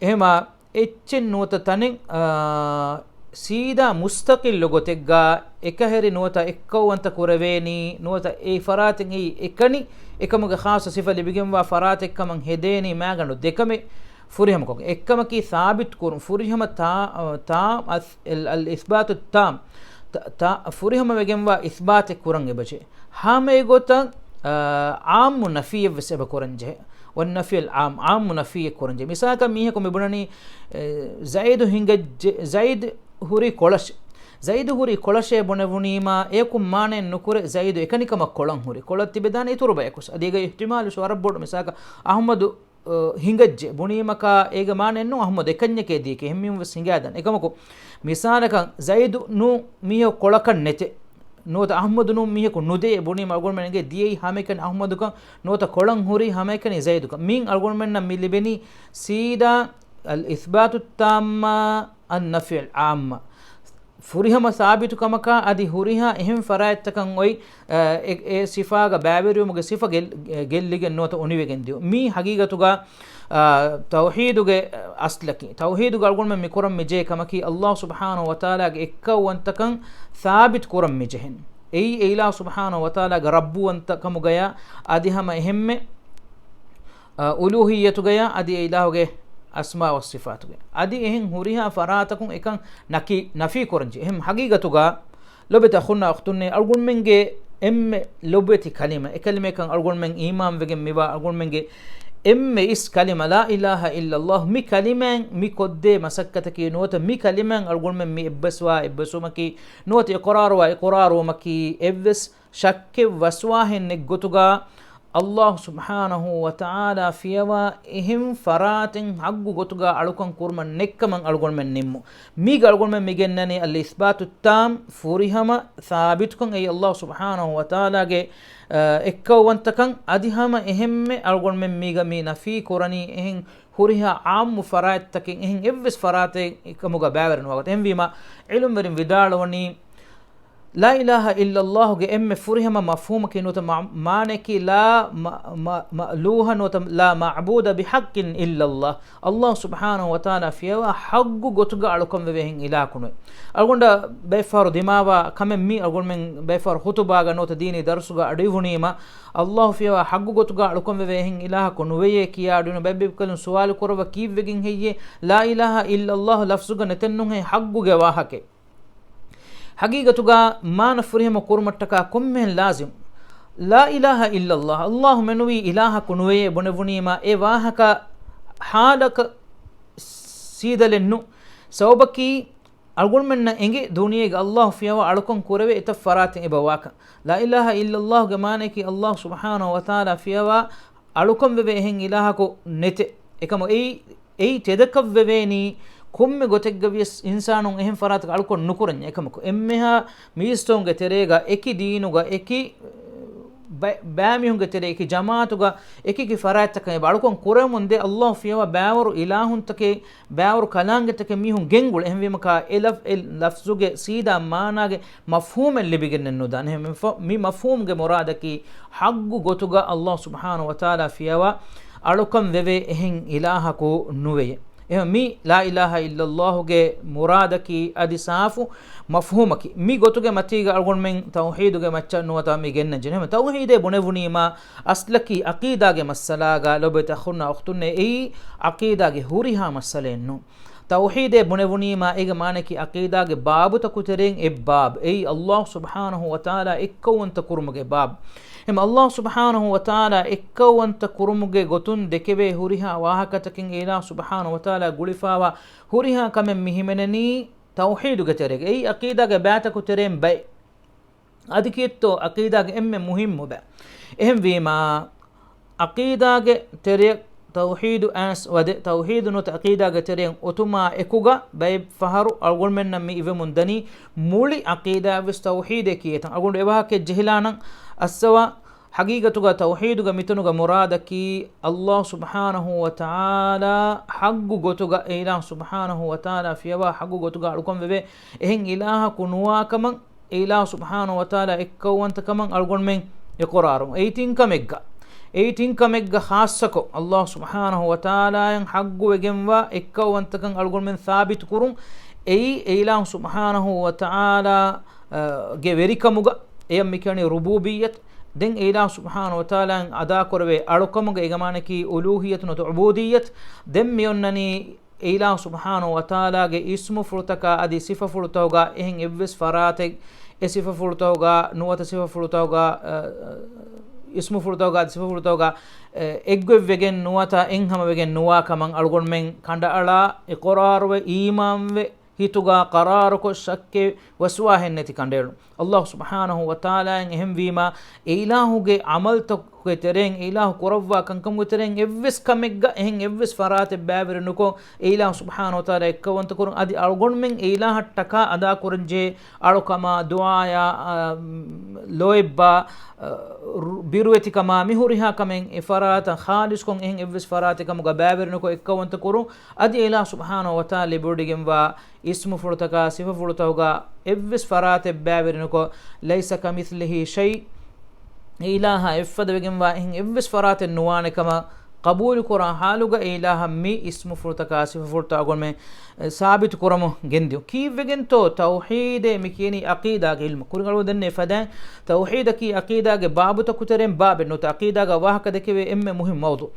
އެހެމަ އެއްޗެއް ނުވަތަ ތަނެއް، އާ، ސީދާ މުސްތަޤިއްލު ގޮތެއްގަ އެކަހެރި ނުވަތަ އެއްކައުވަންތަ ކުރެވޭނީ ނުވަތަ އެ ފަރާތެއް އެއީ އެކަނި އެކަމުގެ ޚާއްޞަ ސިފަ ލިބިގެންވާ ފަރާތެއް ކަމަށް ހެދޭނީ މާގަނޑު ދެކަމެއް ފުރިހަމަކޮށް. އެއްކަމަކީ ސާބިތު ކުރުން ފުރިހަމަ ތާ، ތާ، އަލް، އަލް އިސްބާތު ތާމް، ތާ، ތާ، ފުރިހަމަ ވެގެންވާ އިސްބާތެއް ކުރަން އެބަޖެހޭ. ހަމަ އެގޮތަށް، އާ، ޢާއްމު ނަފީއެއް ވެސް އެބަ ކުރަން ޖެހޭ. ވައްނަފީއުލް ޢާއްމު، ޢާއްމު ނަފީއެއް ކުރަން ޖެހޭ. މިސާލަކަށް މީހަކު މި ބުނަނީ، އެ، ޒައިދު ހިނގައްޖެ، ޒައިދު ހުރީ ކޮޅަށޭ. ޒައިދު ހުރީ ކޮޅަށޭ ބުނެވުނީމާ، އެޔަކު މާނައެއް ނުކުރޭ ޒައިދު އެކަނިކަމަށް ކޮޅަށް ހުރި. ކޮޅަށް ތިބެދާނެ އިތުރު ބަޔަކު ވެސް. އަދި އޭގަ އިޙްތިމާލު ވަރަށް ބޮޑު. މިސާލަކަށް އަޙްމަދު، އަ، ހިނގައްޖެ ބުނީމަކާ، އޭގެ މާނައެއް ނޫން އަޙްމަދު އެކަންޏެކޭ ދީކޭ. އެހެންމީހުން ވެސް ހިނގާދާނެ. އެކަމަކު، މިސާލަކަށް ޒައިދު ނޫން މީހަކު ކޮޅަކަށް ނެތޭ. ނުވަތަ އަޙްމަދު ނޫން މީހަކު ނުދޭ ބުނީމަ އަޅުގަނޑުމެން އެނގޭ ދިޔައީ ހަމައެކަނި އަޙްމަދުކަން، ނުވަތަ ކޮޅަށް ހުރީ ހަމައެކަނި ޒައިދުކަން. މިއިން އަޅުގަނޑުމެންނަށް މި ލިބެނީ ސީދާ އަލް އިސްބާތު ތާއްމާ އައްނަފީ އަލް ޢާއްމާ. ފުރިހަމަ ސާބިތުކަމަކާ އަދި ހުރިހާ އެހެން ފަރާތްތަކަށް އޮތް، އެ، އެ ސިފާގަ ބައިވެރިވުމުގެ ސިފަ ގެއްލިގެން ނުވަތަ އުނިވެގެން ދިޔުން. މީ ހަގީގަތުގަ، އާ، ތައުހީދުގެ އަސްލަކީ. ތައުހީދުގަ އަޅުގަނޑުމެން މި ކުރަން މިޖެހޭ ކަމަކީ، އައްލާހު ސުބްޙާނަހު ވަތަޢާލާގެ އެއްކައުވަންތަކަން ސާބިތު ކުރަން މިޖެހެން. އެއީ އެ އިލާހު ސުބްޙާނަހު ވަތަޢާލާގެ ރައްބުވަންތަކަމުގަޔާ އަދި ހަމަ އެހެންމެ، އާ، އުލޫހިއްޔަތުގަޔާ އަދި އެ އިލާހުގެ އަސްމާ ވައްސިފާތުގަޔާ. އަދި އެހެން ހުރިހާ ފަރާތަކުން އެކަން ނަކީ، ނަފީ ކުރަންޖެހޭ. އެހެން ހަގީގަތުގަ ލޮބެތި އަޚުންނާ އުޚްތުންނޭ، އަޅުގަނޑުމެންގެ އެންމެ ލޮބުވެތި ކަލިމަ، އެކަލިމައަކަށް އަޅުގަނޑުމެން އީމާންވެގެން މިވާ އަޅުގަނޑުމެންގެ އެންމެ އިސް ކަލިމަ، لا إله إلا الله. މި ކަލިމައިން މި ކޮށްދޭ މަސައްކަތަކީ ނުވަތަ މި ކަލިމައިން އަޅުގަނޑުމެން މި އެއްބަސްވާ އެއްބަސްވުމަކީ ނުވަތަ އިޤްރާރުވާ އިޤްރާރުވުމަކީ އެއްވެސް ޝައްކެއް ވަސްވާހެއް ނެތްގޮތުގަ، އައްލާހު ސުބްޙާނަހު ވަތަޢާލާ ފިޔަވާ އެހެން ފަރާތެއް ޙައްޤު ގޮތުގަ އަޅުކަން ކުރުމަށް ނެތްކަމަށް އަޅުގަނޑުމެން ނިންމު. މީގަ އަޅުގަނޑުމެން މިގެންނަނީ الإثبات التام، ފުރިހަމަ ސާބިތުކަން، އެއީ އައްލާހު ސުބްޙާނަހު ވަތަޢާލާގެ، އަ، އެއްކައުވަންތަކަން. އަދި ހަމަ އެހެންމެ އަޅުގަނޑުމެން މީގަ މި ނަފީ ކުރަނީ އެހެން ހުރިހާ ޢާއްމު ފަރާތްތަކެއް، އެހެން އެއްވެސް ފަރާތެއް އެކަމުގަ ބައިވެރި ނުވާގޮތަށް. އެހެންވީމަ، ޢިލްމުވެރިން ވިދާޅުވަނީ، لا إله إلا الله ގެ އެންމެ ފުރިހަމަ މަފްހޫމަކީ ނުވަތަ މާ-، މާނައަކީ لا މަ-، މަ-، مألوه ނުވަތަ لا معبود بحق إلا الله. އައްލާހު ސުބްޙާނަހު ވަތަޢާލާ ފިޔަވާ ޙައްޤު ގޮތުގަ އަޅުކަން ވެވޭ އެހެން އިލާހަކު ނުވޭ. އަޅުގަނޑަށް ބައެއްފަހަރު ދިމާވާ ކަމެއް މީ، އަޅުގަނޑުމެން ބައެއްފަހަރު ޚުތުބާގަ ނުވަތަ ދީނީ ދަރުސުގަ އަޑުއިވުނީމަ، އައްލާހު ފިޔަވާ ޙައްޤު ގޮތުގަ އަޅުކަން ވެވޭ އެހެން އިލާހަކު ނުވެޔޭ ކިޔާ އަޑުއިވުނު ބައެއް ބޭފުޅުން ސުވާލު ކުރައްވާ ކީއްވެގެން ހެއްޔޭ؟ لا إله إلا الله ލަފްޒުގަ ނެތެއްނުހޭ ޙައްޤުގެ ވާހަކައެއް. ޙަޤީޤަތުގަ މާނަ ފުރިހަމަ ކުރުމަށްޓަކާ ކޮންމެހެން ލާޒިމް؟ لا إله إلا الله، އައްލާހު މެނުވީ އިލާހަކު ނުވެޔޭ ބުނެވުނީމާ، އެ ވާހަކަ ޙާލަކަށް ސީދަލެއްނު. ސަބަބަކީ، އަޅުގަނޑުމެންނަށް އެނގޭ ދުނިޔޭގަ އައްލާހު ފިޔަވާ އަޅުކަން ކުރެވޭ އެތައް ފަރާތެއް އެބަ ވާކަން. لا إله إلا الله ގެ މާނައަކީ، އައްލާހު ސުބްޙާނަހު ވަތަޢާލާ ފިޔަވާ އަޅުކަން ވެވޭ އެހެން އިލާހަކު ނެތޭ. އެކަމު އެއީ އެއީ ތެދަކަށްވެވޭނީ، ކޮންމެ ގޮތެއްގަވިޔަސް އިންސާނުން އެހެން ފަރާތަކަށް އަޅުކޮށް ނުކުރަންޏާ. އެކަމަކު، އެންމެހާ މީސްތަކުންގެ ތެރޭގަ އެކި ދީނުގަ އެކި ބައި-، ބައިމީހުންގެ ތެރޭ އެކި ޖަމާޢަތުގަ އެކި އެކި ފަރާތްތަކަށް އެބަ އަޅުކަން ކުރަމުންދޭ. އައްލާހު ފިޔަވާ ބައިވަރު އިލާހުންތަކެއް، ބައިވަރު ކަލާނގެތަކެއް މީހުން ގެންގުޅޭ. އެހެންވީމަކާ، އެ ލަފް-، އެ ލަފްޒުގެ ސީދާ މާނާގެ މަފްހޫމެއް ލިބިގެންނެއް ނުދާނެ. އެހެން މި ފަ-، މި މަފްހޫމްގެ މުރާދަކީ، ޙައްޤު ގޮތުގަ އައްލާހު ސުބްޙާނަހު ވަތަޢާލާ ފިޔަވާ އަޅުކަން ވެވޭ އެހެން އިލާހަކު ނުވެޔޭ. އެހެން މި لا إله إلا الله ގެ މުރާދަކީ އަދި ސާފު މަފްހޫމަކީ. މި ގޮތުގެ މަތީގަ އަޅުގަނޑުމެން ތައުޙީދުގެ މައްޗަށް ނުވަތަ މި ގެންނަން ޖެހޭ. އެހެން ތައުޙީދޭ ބުނެވުނީމާ އަސްލަކީ ޢަޤީދާގެ މައްސަލާގަ ލޮބުވެތި އަޚުންނާ އުޚްތުންނޭ، އެއީ ޢަޤީދާގެ ހުރިހާ މައްސަލައެއް ނޫން. ތައުޙީދޭ ބުނެވުނީމާ އޭގެ މާނައަކީ ޢަޤީދާގެ ބާބުތަކު ތެރެއިން އެއް ބާބު. އެއީ އައްލާހު ސުބްޙާނަހު ވަތަޢާލާ އެއްކައުވަންތަ ކުރުމުގެ ބާބު. އެހެން އައްލާހު ސުބްޙާނަހު ވަތަޢާލާ އެއްކައުވަންތަ ކުރުމުގެ ގޮތުން ދެކެވޭ ހުރިހާ ވާހަކަތަކެއް އެ އިލާހު ސުބްޙާނަހު ވަތަޢާލާ ގުޅިފާވާ ހުރިހާ ކަމެއް މި ހިމެނެނީ ތައުޙީދުގެ ތެރޭގަ. އެއީ ޢަޤީދާގެ ބައިތަކު ތެރެއިން ބައެއް. އަދި ކީއްތޯ ޢަޤީދާގެ އެންމެ މުހިއްމު ބައި. އެހެންވީމާ، ޢަޤީދާގެ ތެރެއަށް ތައުޙީދު އައިސް ވަދެ، ތައުޙީދު ނުވަތަ ޢަޤީދާގެ ތެރެއަށް އޮތުމާ އެކުގަ ބައެއް ފަހަރު އަޅުގަނޑުމެންނަށް މި އިވެމުން ދަނީ، މުޅި ޢަޤީދާއަށްވެސް ތައުޙީދޭ ކިޔޭތަން. އަޅުގަނޑު އެވާހަކައެއް ޖެހިލާނަން. އައްސަވާ، ޙަޤީޤަތުގަ ތައުޙީދުގަ މިތަނުގަ މުރާދަކީ، އައްލާހު ސުބްޙާނަހު ވަތަޢާލާ ޙައްޤު ގޮތުގަ، އެ އިލާހު ސުބްޙާނަހު ވަތަޢާލާ ފިޔަވާ ޙައްޤު ގޮތުގަ އަޅުކަން ވެވޭ އެހެން އިލާހަކު ނުވާކަމަށް، އެ އިލާހު ސުބްޙާނަހު ވަތަޢާލާ އެއްކައުވަންތަކަމަށް އަޅުގަނޑުމެން އިޤުރާރު. އެއީ ތިން ކަމެއްގަ، އެއީ ތިން ކަމެއްގަ ޚާއްޞަކޮށް، އައްލާހު ސުބްޙާނަހު ވަތަޢާލާއަށް ޙައްޤުވެގެންވާ އެއްކައުވަންތަކަން އަޅުގަނޑުމެން ސާބިތު ކުރުން. އެއީ އެ އިލާހު ސުބްޙާނަހު ވަތަޢާލާ، އަ، ގެ ވެރިކަމުގަ، އެޔަށް މި ކިޔަނީ ރުބޫބިއްޔަތު. ދެން އެ އިލާހު ސުބްޙާނަހު ވަތަޢާލާއަށް އަދާކުރެވޭ އަޅުކަމުގަ އޭގެ މާނައަކީ އުލޫހިއްޔަތު ނުވަތަ ޢުބޫދިއްޔަތު. ދެން މި އޮންނަނީ އެ އިލާހު ސުބްޙާނަހު ވަތަޢާލާގެ އިސްމުފުޅުތަކާ އަދި ސިފަފުޅުތަކުގަ އެހެން އެއްވެސް ފަރާތެއް އެ ސިފަފުޅުތަކުގަ ނުވަތަ ސިފަފުޅުތަކުގަ، އަ، އިސްމުފުޅުތަކުގަ އަދި ސިފަފުޅުތަކުގަ، އެ، އެއްގޮތްވެގެން ނުވަތަ އެއްހަމަވެގެން ނުވާ ކަމަށް އަޅުގަނޑުމެން ކަނޑައަޅާ، އިޤުރާރުވެ، އީމާންވެ، ހިތުގަ ޤަރާރުކޮށް، ޝައްކެއް ވަސްވާހެއްނެތި ކަނޑައެޅުން. އައްލާހު ސުބްޙާނަހު ވަތަޢާލާއަށް އެހެންވީމާ، އެ އިލާހުގެ ޢަމަލުތައް ގެ ތެރެއިން އެ އިލާހު ކުރައްވާ ކަންކަމުގެ ތެރެއިން އެއްވެސް ކަމެއްގަ އެހެން އެއްވެސް ފަރާތެއް ބައިވެރި ނުކޮށް، އެ އިލާހު ސުބްޙާނަހު ވަތަޢާލާ އެއްކައުވަންތަ ކުރުން. އަދި އަޅުގަނޑުމެން އެ އިލާހަށްޓަކާ އަދާކުރަންޖެހޭ އަޅުކަމާ، ދުޢާޔާ، އަ، ލޯތްބާ، އަ، ރު-، ބިރުވެތިކަމާ، މި ހުރިހާ ކަމެއް އެ ފަރާތަށް ޚާލިޞްކޮށް އެހެން އެއްވެސް ފަރާތެއް ކަމުގަ ބައިވެރި ނުކޮށް އެއްކައުވަންތަ ކުރުން. އަދި އެ އިލާހު ސުބްޙާނަހު ވަތަޢާލާ ލިބިވޮޑިގެންވާ އިސްމުފުޅުތަކާ ސިފަފުޅުތަކުގަ އެއްވެސް ފަރާތެއް ބައިވެރި ނުކޮށް، ليس كمثله شيء، އެ އިލާހާ އެއްފަދަވެގެންވާ އެހެން އެއްވެސް ފަރާތެއް ނުވާނެ ކަމަށް ޤަބޫލުކުރާ ޙާލުގަ އެ އިލާހަށް މި އިސްމުފުޅުތަކާ ސިފަފުޅުތައް އަޅުގަނޑުމެން، އެ، ސާބިތު ކުރަމުން ގެންދިޔުން. ކީއްވެގެންތޯ ތައުޙީދޭ މި ކިޔަނީ ޢަޤީދާގެ ޢިލްމު. ކުރިން އަޅުގަނޑު ދެންނެވި ފަދައިން ތައުޙީދަކީ ޢަޤީދާގެ ބާބުތަކު ތެރެއިން ބާބެއް ނުވަތަ ޢަޤީދާގަ ވާހަކަ ދެކެވޭ އެންމެ މުހިންމު މައުޟޫޢު.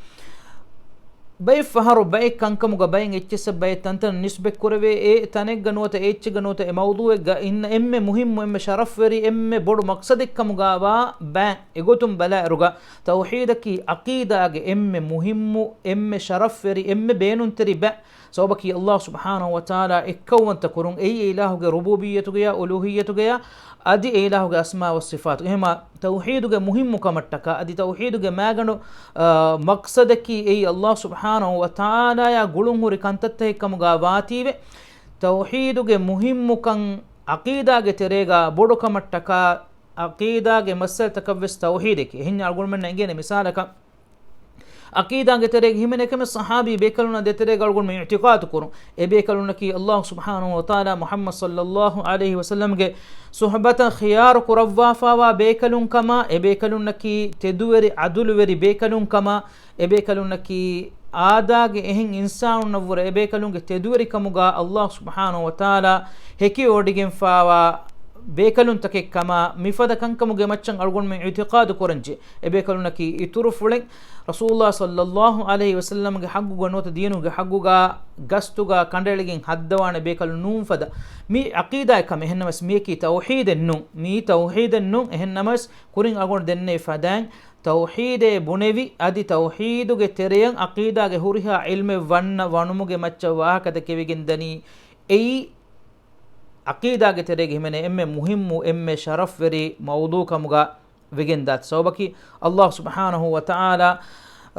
ބައެއް ފަހަރު ބައެއް ކަންކަމުގަ ބައެއް އެއްޗިއްސަށް ބައެއް ތަންތަނަށް ނިސްބަތް ކުރެވޭ، އެ ތަނެއްގަ ނުވަތަ އެ އެއްޗެއްގަ ނުވަތަ އެ މައުޟޫޢެއްގަ އިންނަ އެންމެ މުހިންމު، އެންމެ ޝަރަފްވެރި، އެންމެ ބޮޑު މަޤްޞަދެއްކަމުގަވާ ބައި އެގޮތުން ބަލާއިރުގަ، ތައުޙީދަކީ ޢަޤީދާގެ އެންމެ މުހިންމު، އެންމެ ޝަރަފްވެރި، އެންމެ ބޭނުންތެރި ބައި. ސަބަބަކީ އައްލާހު ސުބްޙާނަހު ވަތަޢާލާ އެއްކައުވަންތަ ކުރުން، އެއީ އެ އިލާހުގެ ރުބޫބިއްޔަތުގެޔާ، އުލޫހިއްޔަތުގެޔާ، އަދި އެ އިލާހުގެ އަސްމާ ވައްޞިފާތު. އެހެމަ ތައުޙީދުގެ މުހިންމު ކަމަށްޓަކާ، އަދި ތައުޙީދުގެ މާގަނޑު، އާ، މަޤްޞަދަކީ އެއީ އައްލާހު ސުބްޙާނަހު ވަތަޢާލާޔާ ގުޅުންހުރި ކަންތައްތަކެއް ކަމުގަ ވާތީވެ، ތައުޙީދުގެ މުހިންމުކަން ޢަޤީދާގެ ތެރޭގަ ބޮޑު ކަމަށްޓަކާ، ޢަޤީދާގެ މައްސަލަތަކަށްވެސް ތައުޙީދެކޭ. އެހެންޏާ އަޅުގަނޑުމެންނަށް އެނގޭނެ މިސާލަކަށް، ޢަޤީދާގެ ތެރޭގަ ހިމެނޭ ކަމެއް ޞަޙާބީ ބޭކަލުންނާ ދޭތެރޭގަ އަޅުގަނޑުމެން އިޢުތިޤާދު ކުރުން. އެ ބޭކަލުންނަކީ އައްލާހު ސުބްޙާނަހު ވަތަޢާލާ މުޙައްމަދު ޞައްލައްލާހު ޢަލައިހި ވަސައްލަމްގެ ޞުޙުބަތަށް ޚިޔާރު ކުރައްވާފާވާ ބޭކަލުން ކަމާ، އެ ބޭކަލުންނަކީ ތެދުވެރި ޢަދުލުވެރި ބޭކަލުން ކަމާ، އެ ބޭކަލުންނަކީ އާދާގެ އެހެން އިންސާނުންނަށްވުރެ އެ ބޭކަލުންގެ ތެދުވެރިކަމުގަ އައްލާހު ސުބްޙާނަހު ވަތަޢާލާ ހެކިވޮޑިގެންފާވާ ބޭކަލުންތަކެއް ކަމާ، މިފަދަ ކަންކަމުގެ މައްޗަށް އަޅުގަނޑުމެން އިޢުތިޤާދު ކުރަންޖެހޭ. އެ ބޭކަލުންނަކީ އިތުރުފުޅެއް، ރަސޫލުﷲ ޞައްލައްލާހު ޢަލައިހި ވަސައްލަމްގެ ޙައްޤުގަ ނުވަތަ ދީނުގެ ޙައްޤުގަ ގަސްތުގަ ކަނޑައެޅިގެން ހައްދަވާނެ ބޭކަލުން ނޫން ފަދަ. މީ ޢަޤީދާއެއް ކަމެއް. އެހެންނަމަސް މީއަކީ ތައުޙީދެއް ނޫން. މީ ތައުޙީދެއް ނޫން. އެހެންނަމަސް ކުރިން އަޅުގަނޑު ދެންނެވި ފަދައިން ތައުޙީދޭ ބުނެވި، އަދި ތައުޙީދުގެ ތެރެއަށް ޢަޤީދާގެ ހުރިހާ ޢިލްމެއް ވަންނަ ވަނުމުގެ މައްޗަށް ވާހަކަ ދެކެވިގެން ދަނީ. އެއީ ޢަޤީދާގެ ތެރޭގަ ހިމެނޭ އެންމެ މުހިއްމު، އެންމެ ޝަރަފްވެރި މައުޟޫޢު ކަމުގަ ވެގެންދާތި. ސަބަބަކީ އައްލާހު ސުބްޙާނަހު ވަތަޢާލާ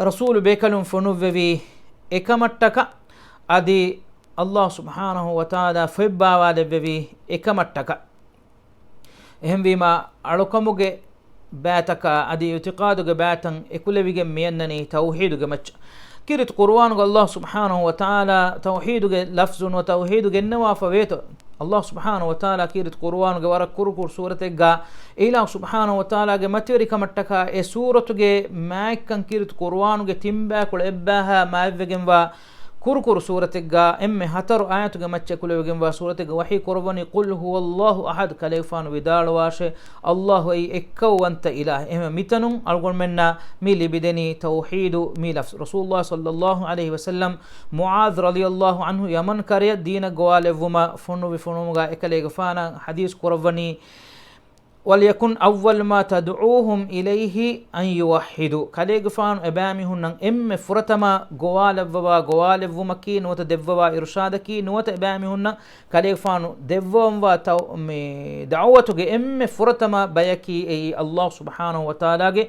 ރަސޫލު ބޭކަލުން ފޮނުއްވެވީ އެކަމަށްޓަކަ، އަދި އައްލާހު ސުބްޙާނަހު ވަތަޢާލާ ފޮތް ބާވާލެއްވެވީ އެކަމަށްޓަކަ. އެހެންވީމާ، އަޅުކަމުގެ ބައިތަކާ އަދި އިޢުތިޤާދުގެ ބައިތައް އެކުލެވިގެން މިއަންނަނީ ތައުޙީދުގެ މައްޗަށް. ކީރިތި ޤުރުއާނުގަ އައްލާހު ސުބްޙާނަހު ވަތަޢާލާ ތައުޙީދުގެ ލަފްޒު ނުވަތަ ތައުޙީދު ގެންނަވާފަ ވޭތޯ؟ އައްލާހު ސުބްޙާނަހު ވަތަޢާލާ ކީރިތި ޤުރުއާނުގެ ވަރަށް ކުރު ކުރު ސޫރަތެއްގަ އެ އިލާހު ސުބްޙާނަހު ވަތަޢާލާގެ މަތިވެރިކަމަށްޓަކާ އެ ސޫރަތުގެ މާތްކަން ކީރިތި ޤުރުއާނުގެ ތިން ބަޔަކުޅަ އެއްބައިހާ މާތްވެގެންވާ ކުރުކުރު ސޫރަތެއްގަ އެންމެ ހަތަރު އާޔަތުގެ މައްޗަށް އެކުލެވިގެންވާ ސޫރަތެއްގަ ވަޙީ ކުރައްވަނީ، قل هو الله أحد، ކަލޭގެފާނު ވިދާޅުވާށޭ، އައްލާހު އެއީ އެއްކައުވަންތަ އިލާހެއް. އެހެންވެ މިތަނުން އަޅުގަނޑުމެންނަށް މި ލިބިދެނީ ތައުޙީދު މި ލަފްޒު. ރަސޫލުﷲ ޞައްލައްލާހު ޢަލައިހި ވަސައްލަމް މުޢާޛް ރަޟިޔައްލާހު ޢަންހު ޔަމަން ކަރަޔަށް ދީނަށް ގޮވާލެއްވުމަށް ފޮނުވި ފޮނުވުމުގަ އެކަލޭގެފާނަށް ޙަދީޘް ކުރައްވަނީ، وليكن أول ما تدعوهم إليه أن يوحدوا. ކަލޭގެފާނު އެބައިމީހުންނަށް އެންމެ ފުރަތަމަ ގޮވާލައްވަވާ ގޮވާލެއްވުމަކީ ނުވަތަ ދެއްވަވާ އިރުޝާދަކީ ނުވަތަ އެބައިމީހުންނަށް ކަލޭގެފާނު ދެއްވަވަންވާ ތައު-، މި ދަޢުވަތުގެ އެންމެ ފުރަތަމަ ބަޔަކީ އެއީ އައްލާހު ސުބްޙާނަހު ވަތަޢާލާގެ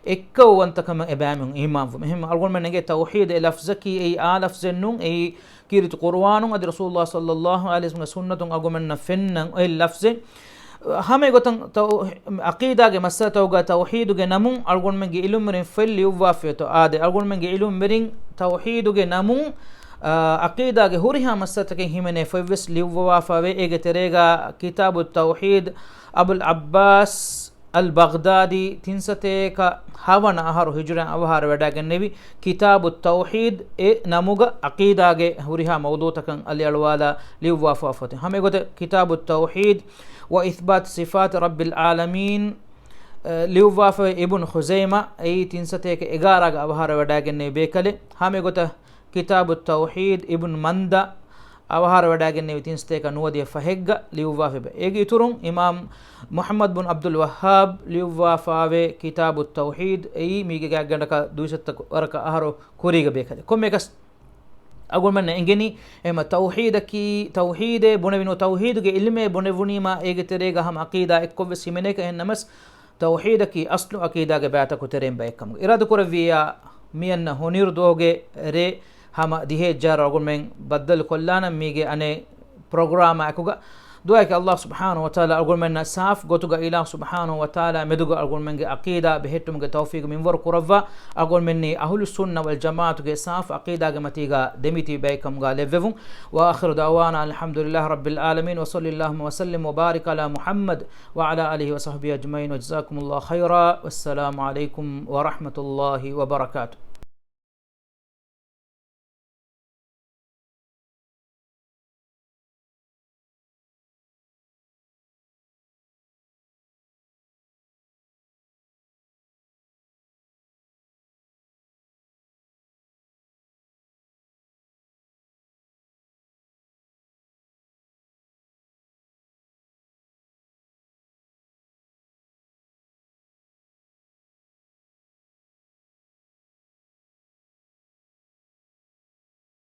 އެއްކައުވަންތަކަމަށް އެބައިމީހުން އީމާންވުން. އެހެން އަޅުގަނޑުމެން އެނގޭ ތައުޙީދު އެ ލަފްޒަކީ އެއީ އާ ލަފްޒެއް ނޫން، އެއީ ކީރިތި ޤުރުއާނުން އަދި ރަސޫލުﷲ ޞައްލައްލާހު ޢަލައިހި ވަސައްލަމްގެ ސުންނަތުން އަޅުގަނޑުމެންނަށް ފެންނަ އޮތް ލަފްޒެއް. ހަމަ އެގޮތަށް ތައު-، ޢަޤީދާގެ މައްސަލަތަކުގަ ތައުޙީދުގެ ނަމުން އަޅުގަނޑުމެންގެ ޢިލްމުވެރިން ފޮތް ލިޔުއްވާފައިތޯ؟ އާދެ، އަޅުގަނޑުމެންގެ ޢިލްމުވެރިން ތައުޙީދުގެ ނަމުން، އާ، ޢަޤީދާގެ ހުރިހާ މައްސަލަތަކެއް ހިމެނޭ ފޮތްވެސް ލިޔުއްވަވާފައިވޭ. އޭގެ ތެރޭގަ ކިތާބު ތައުޙީދް، އަބުލް ޢައްބާސް އަލް ބަޣްދާދީ ތިންސަތޭކަ ހަވަނަ އަހަރު ހިޖުރައިން އަވަހާރަ ވަޑައިގެންނެވި ކިތާބު ތައުޙީދް އެ ނަމުގަ ޢަޤީދާގެ ހުރިހާ މައުޟޫޢުތަކަށް އަލިއަޅުވާލާ ލިޔުއްވާފައިފައި. ހަމަ އެގޮތަށް ކިތާބު ތައުޙީދް ވަ އިޘްބާތު ޞިފާތި ރައްބިލް ޢާލަމީން، އަ، ލިޔުއްވާފައި އިބްނު ޚުޒައިމާ، އެއީ ތިންސަތޭކަ އެގާރަގަ އަވަހާރަ ވަޑައިގެންނެވި ބޭކަލެއް. ހަމަ އެގޮތަށް ކިތާބު ތައުޙީދް އިބްނު މަންދާ އަވަހާރަ ވަޑައިގެންނެވި ތިންސަތޭކަ ނުވަދިހަ ފަހެއްގަ ލިޔުއްވާފައި. އޭގެ އިތުރުން އިމާމް މުޙައްމަދު ބުން ޢަބްދުލް ވައްހާބް ލިޔުއްވާފައިވޭ ކިތާބު ތައުޙީދް އެއީ މީގެ ގާތްގަނޑަކަށް ދުއިސައްތަ ވަރަކަށް އަހަރު ކުރީގަ ބޭކަލެއް. ކޮންމެއަކަސް އަޅުގަނޑުމެންނަށް އެނގެނީ އެހެންމަ ތައުޙީދަކީ، ތައުޙީދޭ ބުނެވި ނުވަ ތައުޙީދުގެ ޢިލްމޭ ބުނެވުނީމާ އޭގެ ތެރޭގަ ހަމަ ޢަޤީދާ އެއްކޮށްވެސް ހިމެނޭކަށް. އެހެންނަމަސް ތައުޙީދަކީ އަސްލު ޢަޤީދާގެ ބައިތަކު ތެރެއިން ބައެއްކަމުގަ އިރާދަކުރެއްވިއްޔާ، މިއަންނަ ހޮނިއިރު ދުވަހުގެ ރޭ ހަމަ ދިހައެއް ޖަހައިރު އަޅުގަނޑުމެން ބައްދަލުކޮށްލާނަން މީގެ އަނެއް ޕްރޮގްރާމާ އެކުގަ. ދުޢާއަކީ ﷲ ސުބްޙާނަހޫ ވަތަޢާލާ އަޅުގަނޑުމެންނަށް ސާފް ގޮތުގަ އިލާހު ސުބްޙާނަހޫ ވަތަޢާލާ މެދުގަ އަޅުގަނޑުމެންގެ ޢަޤީދާ ބެހެއްޓުމުގެ ތައުފީޤު މިންވަރު ކުރައްވާ، އަޅުގަނޑުމެންނީ އަހުލުއްސުންނަ ވަލްޖަމާޢަތުގެ ސާފު ޢަޤީދާގެ މަތީގަ ދެމިތިބި ބައެއްކަމުގަ ލެއްވެވުން. وآخر دعوانا أن الحمد لله رب العالمين، وصلى اللهم وسلم وبارك على محمد وعلى آله وصحبه أجمعين، وجزاكم الله خيرا، والسلام عليكم ورحمة الله وبركاته.